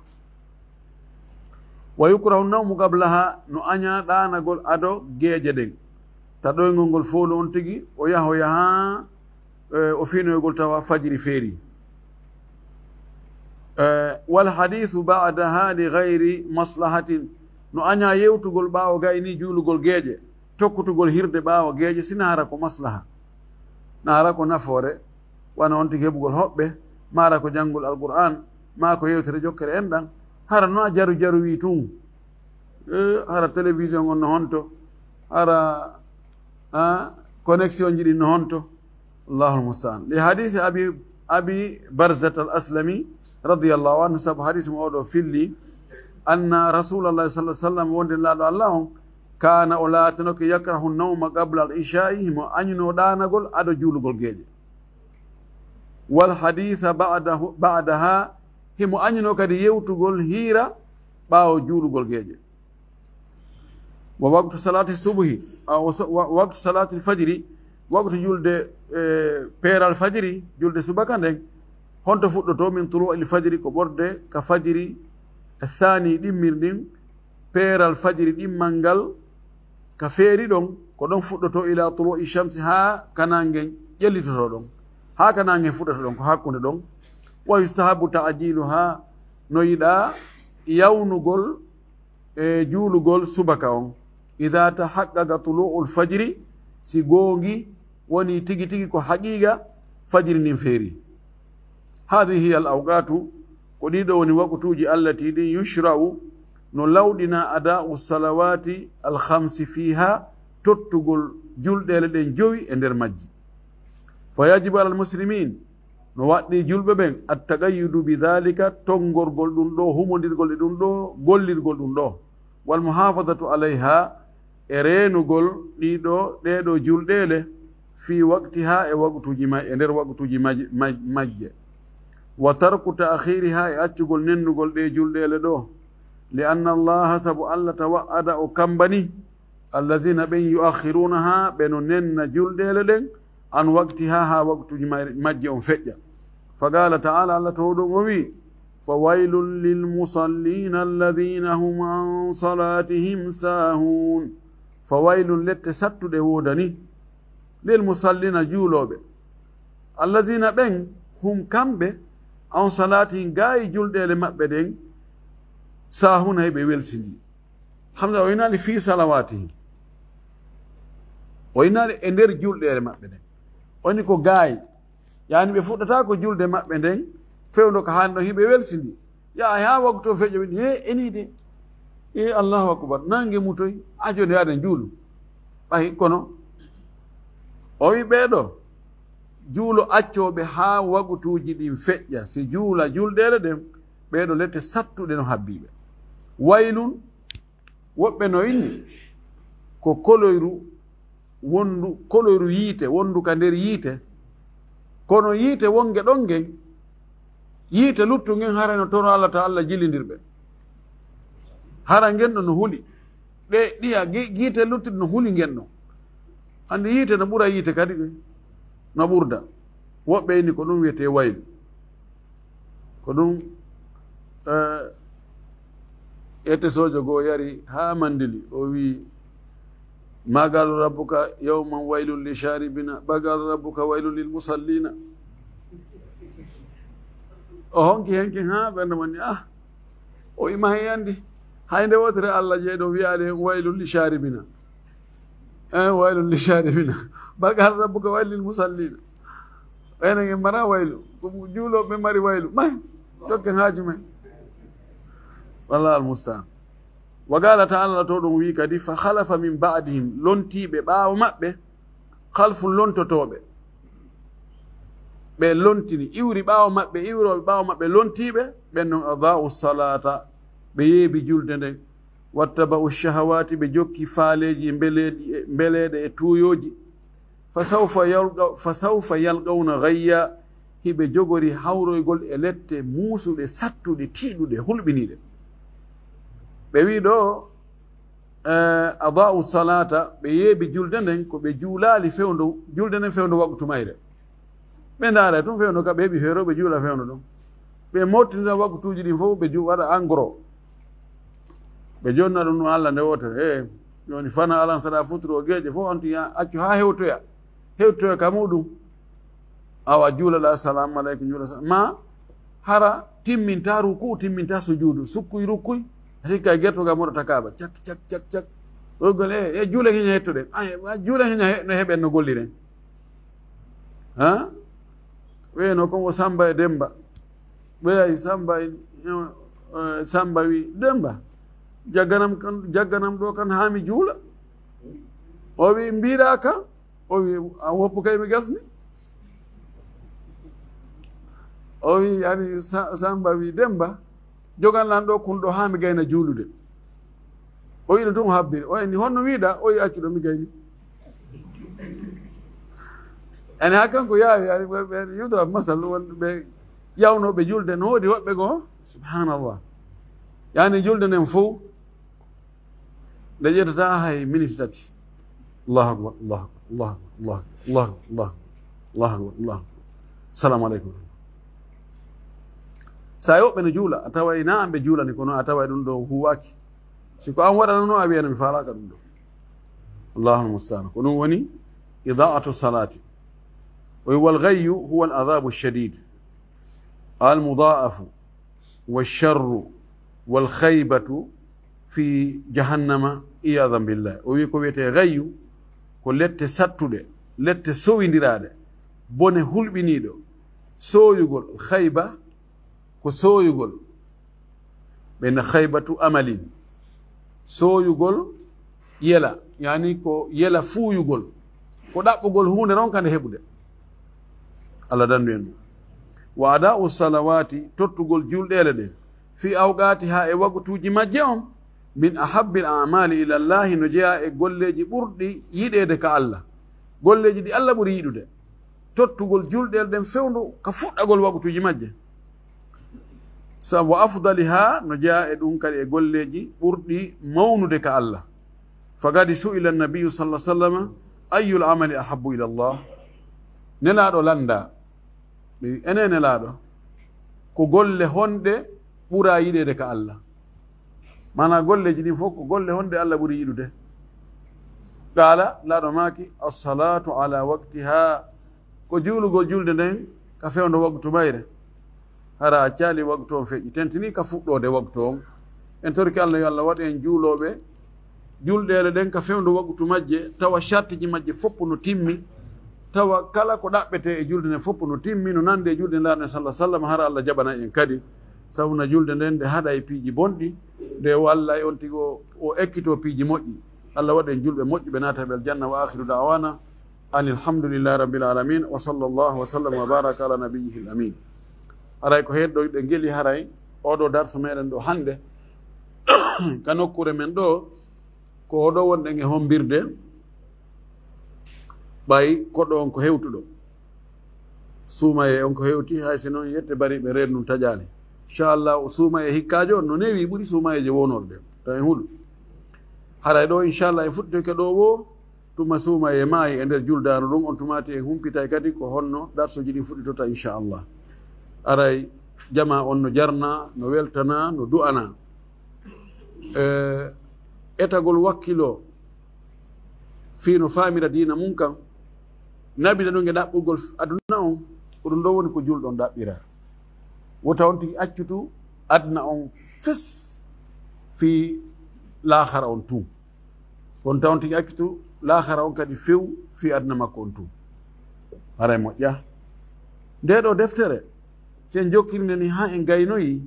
Wa yukrahu nawmu qablaha, no añaa ɗaanagol ado geeƴe ɗen. Ta ɗoyngol ngol fowlu on tigi, o yahoya haa, eh, o finoygol tawa fajiri feeri. Eh, wal hadithu ba'daha li ghayri maslahatin. No añaa yewtugol ɓaawo gayni juulugol geeƴe, tokkutugol hirde ɓaawo geeƴe, sina hara ko maslaha. Na hara ko nafoore, wano on tigi heɓugol hoɓɓe, maara ko janngol Alqur'aan, maa ko yewtere jokkere enɗan. Hara no a jaru jaru wi tun. Eh, hara télévision on no honto, hara, ah, connexion ji ɗin no honto. Allahul musta'an. Li hadisi Abi, Abi Barzat al Aslami radiyallahu anhu, sabu hadisi mo oɗo filli, anna Rasulallah sallallahu alaihi wasallam, wonde Nelaaɗo Allah on, kana, o laatanoke, yakrahu nawma qabla al isha'i, himo añuno ɗaanagol ado juulugol geeƴe. Wal haditha ba'dahu, ba'daha, himo añuno kadi yewtugol hiira ɓaawo juulugol geeƴe. Wa waqtu salati subhi, a, wa sa-, wa, waqtu salati fajri, waqtu julde, eh, peeral fajiri, julde subaka nden, honto fuɗɗoto? Min tulu'il fajri, ko ɓorde ka fajiri, thani, ɗimmir ndin, peeral fajiri ɗimmal ngal, ka feeri ɗon, ko ɗon fuɗɗoto, ila tulu'i shamsi, haa ka nange ƴellitoto ɗon, haa ka nange fuɗɗata ɗon, ko hakkunde ɗon. Wa yustahabu ta'jiluha, no yiɗaa yawnugol e juulugol subaka on. Idha tahaqqaqa tulu'ul fajri, si goongi woni tigi tigi ko haqiiqa fajiri ndin feeri. Hadhihi hiya al awqatu, ko ɗiɗo woni waqtuuji allati ɗin yushra'u, no lawɗina ada'u salawati al khamsi fiha, tottugol julɗeele ɗen jowi e nder majji. Fa yajibu alal muslimin, No waɗɗii julɓe ɓen, attaqayyudu bi dhalika, tonngorgol ɗum ɗoo, humondirgol e ɗum ɗoo, gollirgol ɗum ɗoo. Wal muhafadatu alayha, e reenugol ɗii ɗoo, ɗee ɗoo julɗeele, fi waqtiha, e waqtuuji ma-, e nder waqtuuji maj-, maj-, majje. Wa tarku ta'khiriha, e accugol nennugol ɗee julɗeele ɗoo. Li anna Allaha, sabu Allah tawa'ada o kambani, alladhina ɓen yu'akhkhirunaha, ɓe no nenna julɗeele ɗen, an waqtiha, haa waqtuuji ma-, majje on feƴƴa. Fa qala ta'ala, Allah to ɗum o wi, fa waylun lil musallina alladhina hum an salatihim sahun. Fa waylun, lette sattuɗe woodani, lil musallina, juulooɓe, alladhina, ɓen, hum, kamɓe, an salatihim, gaayi julɗeele maɓɓe ɗen, sahuna, heɓe welsindii. Hamza o inaali fi salawatihim. O inaali e nder julɗeele maɓɓe ɗen. Oni ko gaayi. Yaani ɓe fuɗɗataako julde maɓɓe nden, fewndo ka haani ɗon hiɓe welsindii. Yaha haa waktu o feƴƴo ɓe, he, eni de. E Allahu akbar. Nange mutoy. Ajo nde aɗen juulu. Ɓay kono. O wi ɓee ɗoo. Juulo accooɓe haa waktuuji ɗin feƴƴa. Si juula julɗeele ɗen, ɓee ɗoo lette sattuɗe no habbiiɓe. Waylun, woɓɓe no inni ko koloyru wondu, koloyru yiite, wondu ka nder yiite. Kono yiite wonge ɗon ngen, yiite luttu ngen hara no toro Allah ta Allah jilindirɓe. Hara ngen ɗo no huli. Ɗe ɗiya gi-, yiite luttuɗe no huli ngen ɗon. Andi yiite no ɓura yiite kadi no ɓurda. Woɓɓe inni ko ɗum wiyetee waylu. Ko ɗum, eh, ete soojo goo yari haa mandili, o wi, "Ma qala rabbuka yawman waylun li sharibina, ma qala rabbuka waylun lil musallina." O honki henki haa ɓernde man ni, ah, o ima hen yandi. Hay nde wootere Allah jeyɗo wiyaade hen waylun li sharibina. Eh, waylun li sharibina. Ma qala rabbuka waylun lil musallina. Enen en mara waylu. Ko juulooɓe mari waylu. May, jokken haaju men. Wallahu almusta'an. Wa qala ta'ala, to ɗum wi kadi, "Fa khalafa min ba'dihim", lontiiɓe ɓaawo maɓɓe, khalfun, lontotooɓe. Ɓe lontini, iwri ɓaawo maɓɓe, iwrooɓe ɓaawo maɓɓe, lontiiɓe, ɓen non, adaa'u salata, ɓe yeebi julde nden, wattaba'u shahawati, ɓe jokki faaleeji e mbeleeɗi-, e mbeleeɗe e tuuyooji. Fa sawfa yalqa-, fa sawfa yalqawna ghayya, hiɓe jogori hawroygol e lette muusuɗe, sattuɗe, tiiɗuɗe, hulɓiniiɗe. Ɓe wi ɗo, eh, adaa'u salata, ɓe yeebi julde nden, ko ɓe juulaali fewndo, julde nden fewndo waqtu mayre. Ɓe ndaara tun fewndo ka, ɓe heɓi feere, ɓe juula fewndo ɗon. Ɓe mottina waqtuuji ɗin fof, ɓe ju-, waɗa en gros. Ɓe jonna ɗum no Allah nde wootere. Eh, jooni fana alan saɗa futuro geeƴe fof, on tun ya accu haa hewtoya. Hewtoya ka muɗum. Awa juulaɗa, "Assalamu aleykum," juula sa-, ma hara timminta ruku, timminta sujuudu, sukkuy rukkuy, hikka gertogal moɗo takaaba, cak, cak, cak, cak. Ɗoygol, eh, eh, juula hiña hettuɗen. Ay, wa juula hiña he-, no heɓen no golliren. Ha? Weno kon o Samba e Demba. Ɓeya e Samba e, eh, Samba wi, "Demba, jagganam kan, jagganam ɗo kan haa mi juula." O wi, "Mbiɗa ka?" O wi, "A woppu kay mi gasni." O wi, yani Sa-, Samba wi, "Demba, jogan lan ɗo kun ɗo haa mi gayna juulude." O yiɗo tun habbiri. O eni, "Honno wiɗa?" O yi, "Accu ɗo mi gayni." Ene haa kanko yaawi, yani, ɓe, ɓe, yudrab masal, won ɓe yawnooɓe julde, no woodi woɓɓe goo, subhanallah. Yani julde nden fow, nde ƴettata hay miniti tati. Allahu akbar, Allahu akbar, Allahu akbar, Allahu akbar, Allahu akbar, Allahu akbar, Allahu akbar. Salamu aleykum. Sa woɓɓe no juula, a taway na an ɓe juulani, kono a taway ɗum ɗo huwaaki. Si ko an waɗanano, a wiyana mi faalaaka ɗum ɗo. Allahu almusta'an. Ko ɗum woni idaa'atu salati. O wi, "Wal ghayyu huwa al adhabu shadid, al mudha'afu, wa sharru, wal khaybatu fi jahannama, iyadan billah." O wi ko wiyetee ghayyu, ko lette sattuɗe, lette sowindiraaɗe, bone hulɓiniiɗo, sooyugol, khayba, ko sooyugol. Ɓe na khaybatu amalin. Sooyugol yela, yani ko yela fuuyugol. Ko ɗaɓɓugol huunde ronka nde heɓude. Allah dandu en ɗum. Wa ada'u salawaati, tottugol julɗeele ɗen, fi awqaatiha, e waqtuuji majje on, min ahabbil a'maali ila Llaahi, no jeyaa e golleeji ɓurɗi yiɗeede ka Allah. Golleeji ɗi Allah ɓuri yiɗude, tottugol julɗeele ɗen fewndo ka fuɗɗagol waqtuuji majje. Sa wa afdaliha, no jeyaa e ɗum kadi e golleeji ɓurɗi mawnude ka Allah. Faqad su'ila Nabiyyu sallallahu alaihi wasallam, "Ayyul amali ahabbu ila Allah?" Nelaaɗo lanndaa, ɓe wi, "Ene Nelaaɗo, ko golle honɗe ɓura yiɗeede ka Allah?" Maanaa golleeji ɗin fof, ko golle honɗe Allah ɓuri yiɗude? Qaala, Nelaaɗo maaki, "As-salaatu ala waqtiha." Ko juulugol julde nden ka fewndo waqtu mayre. Hara a accaali waqtu on feƴƴi, tentinii ka fuɗɗoode waqtu on. En torike Allah, yo Allah waɗu en juulooɓe julɗeele ɗen ka fewndo waqtu majje, tawa shartiji majje fof no timmi, tawa kala ko ɗaɓɓetee e julde nden fof no timmi, no nandi e julde Nelaaɗo sallallahu alaihi wasallam, hara Allah jaɓana en kadi. Sabu na julde nden nde haɗa e piiji bonɗi, nde walla e on tigi o, o ekkitoo piiji moƴƴi. Allah waɗu en julɓe moƴƴuɓe, naata ɓe aljanna. Wa akhiru da'wana anil hamdulillahi rabbil alamin, wa sallallahu wa sallam wa baraka ala nabiyyihil amin. Haray ko heen ɗo ɗe ngeli, haray oɗo darsu meɗen ɗo hannde, ka nokkuure men ɗo, ko oɗo wonɗen e hombirde, ɓay koɗo on ko hewtuɗo. Suumayee on ko hewti, hay si noon yette bariiɓe reedu ndun taƴaali. Inchallah, o suumayee hikkaajo on no neewi, ɓuri suumayeeje wonorde. Taw en hulu. Haray ɗo, inchallah, en fuɗɗitoyke ɗo woo, tuma suumayee maayi e nder juldaano ɗum, on tumaati en humpitay kadi ko honno darsuuji ɗin fuɗɗitota, inchallah. Aray, jamaa on no jarnaa, no weltanaa, no du'anaa. E, etagol wakkilo fii no faamira diina mun kan, naɓida ɗum e ɗaɓɓugol aduna on, ko ɗum ɗo woni ko julɗo on ɗaɓɓira. Wota on tigi accutu aduna on fes fii laahara on tun. Wonta on tigi accutu laahara on kadi few fii aduna makko on tun. Haray moƴƴa. Ndee ɗoo deftere, si en jokkirinde ni haa en gaynoyi,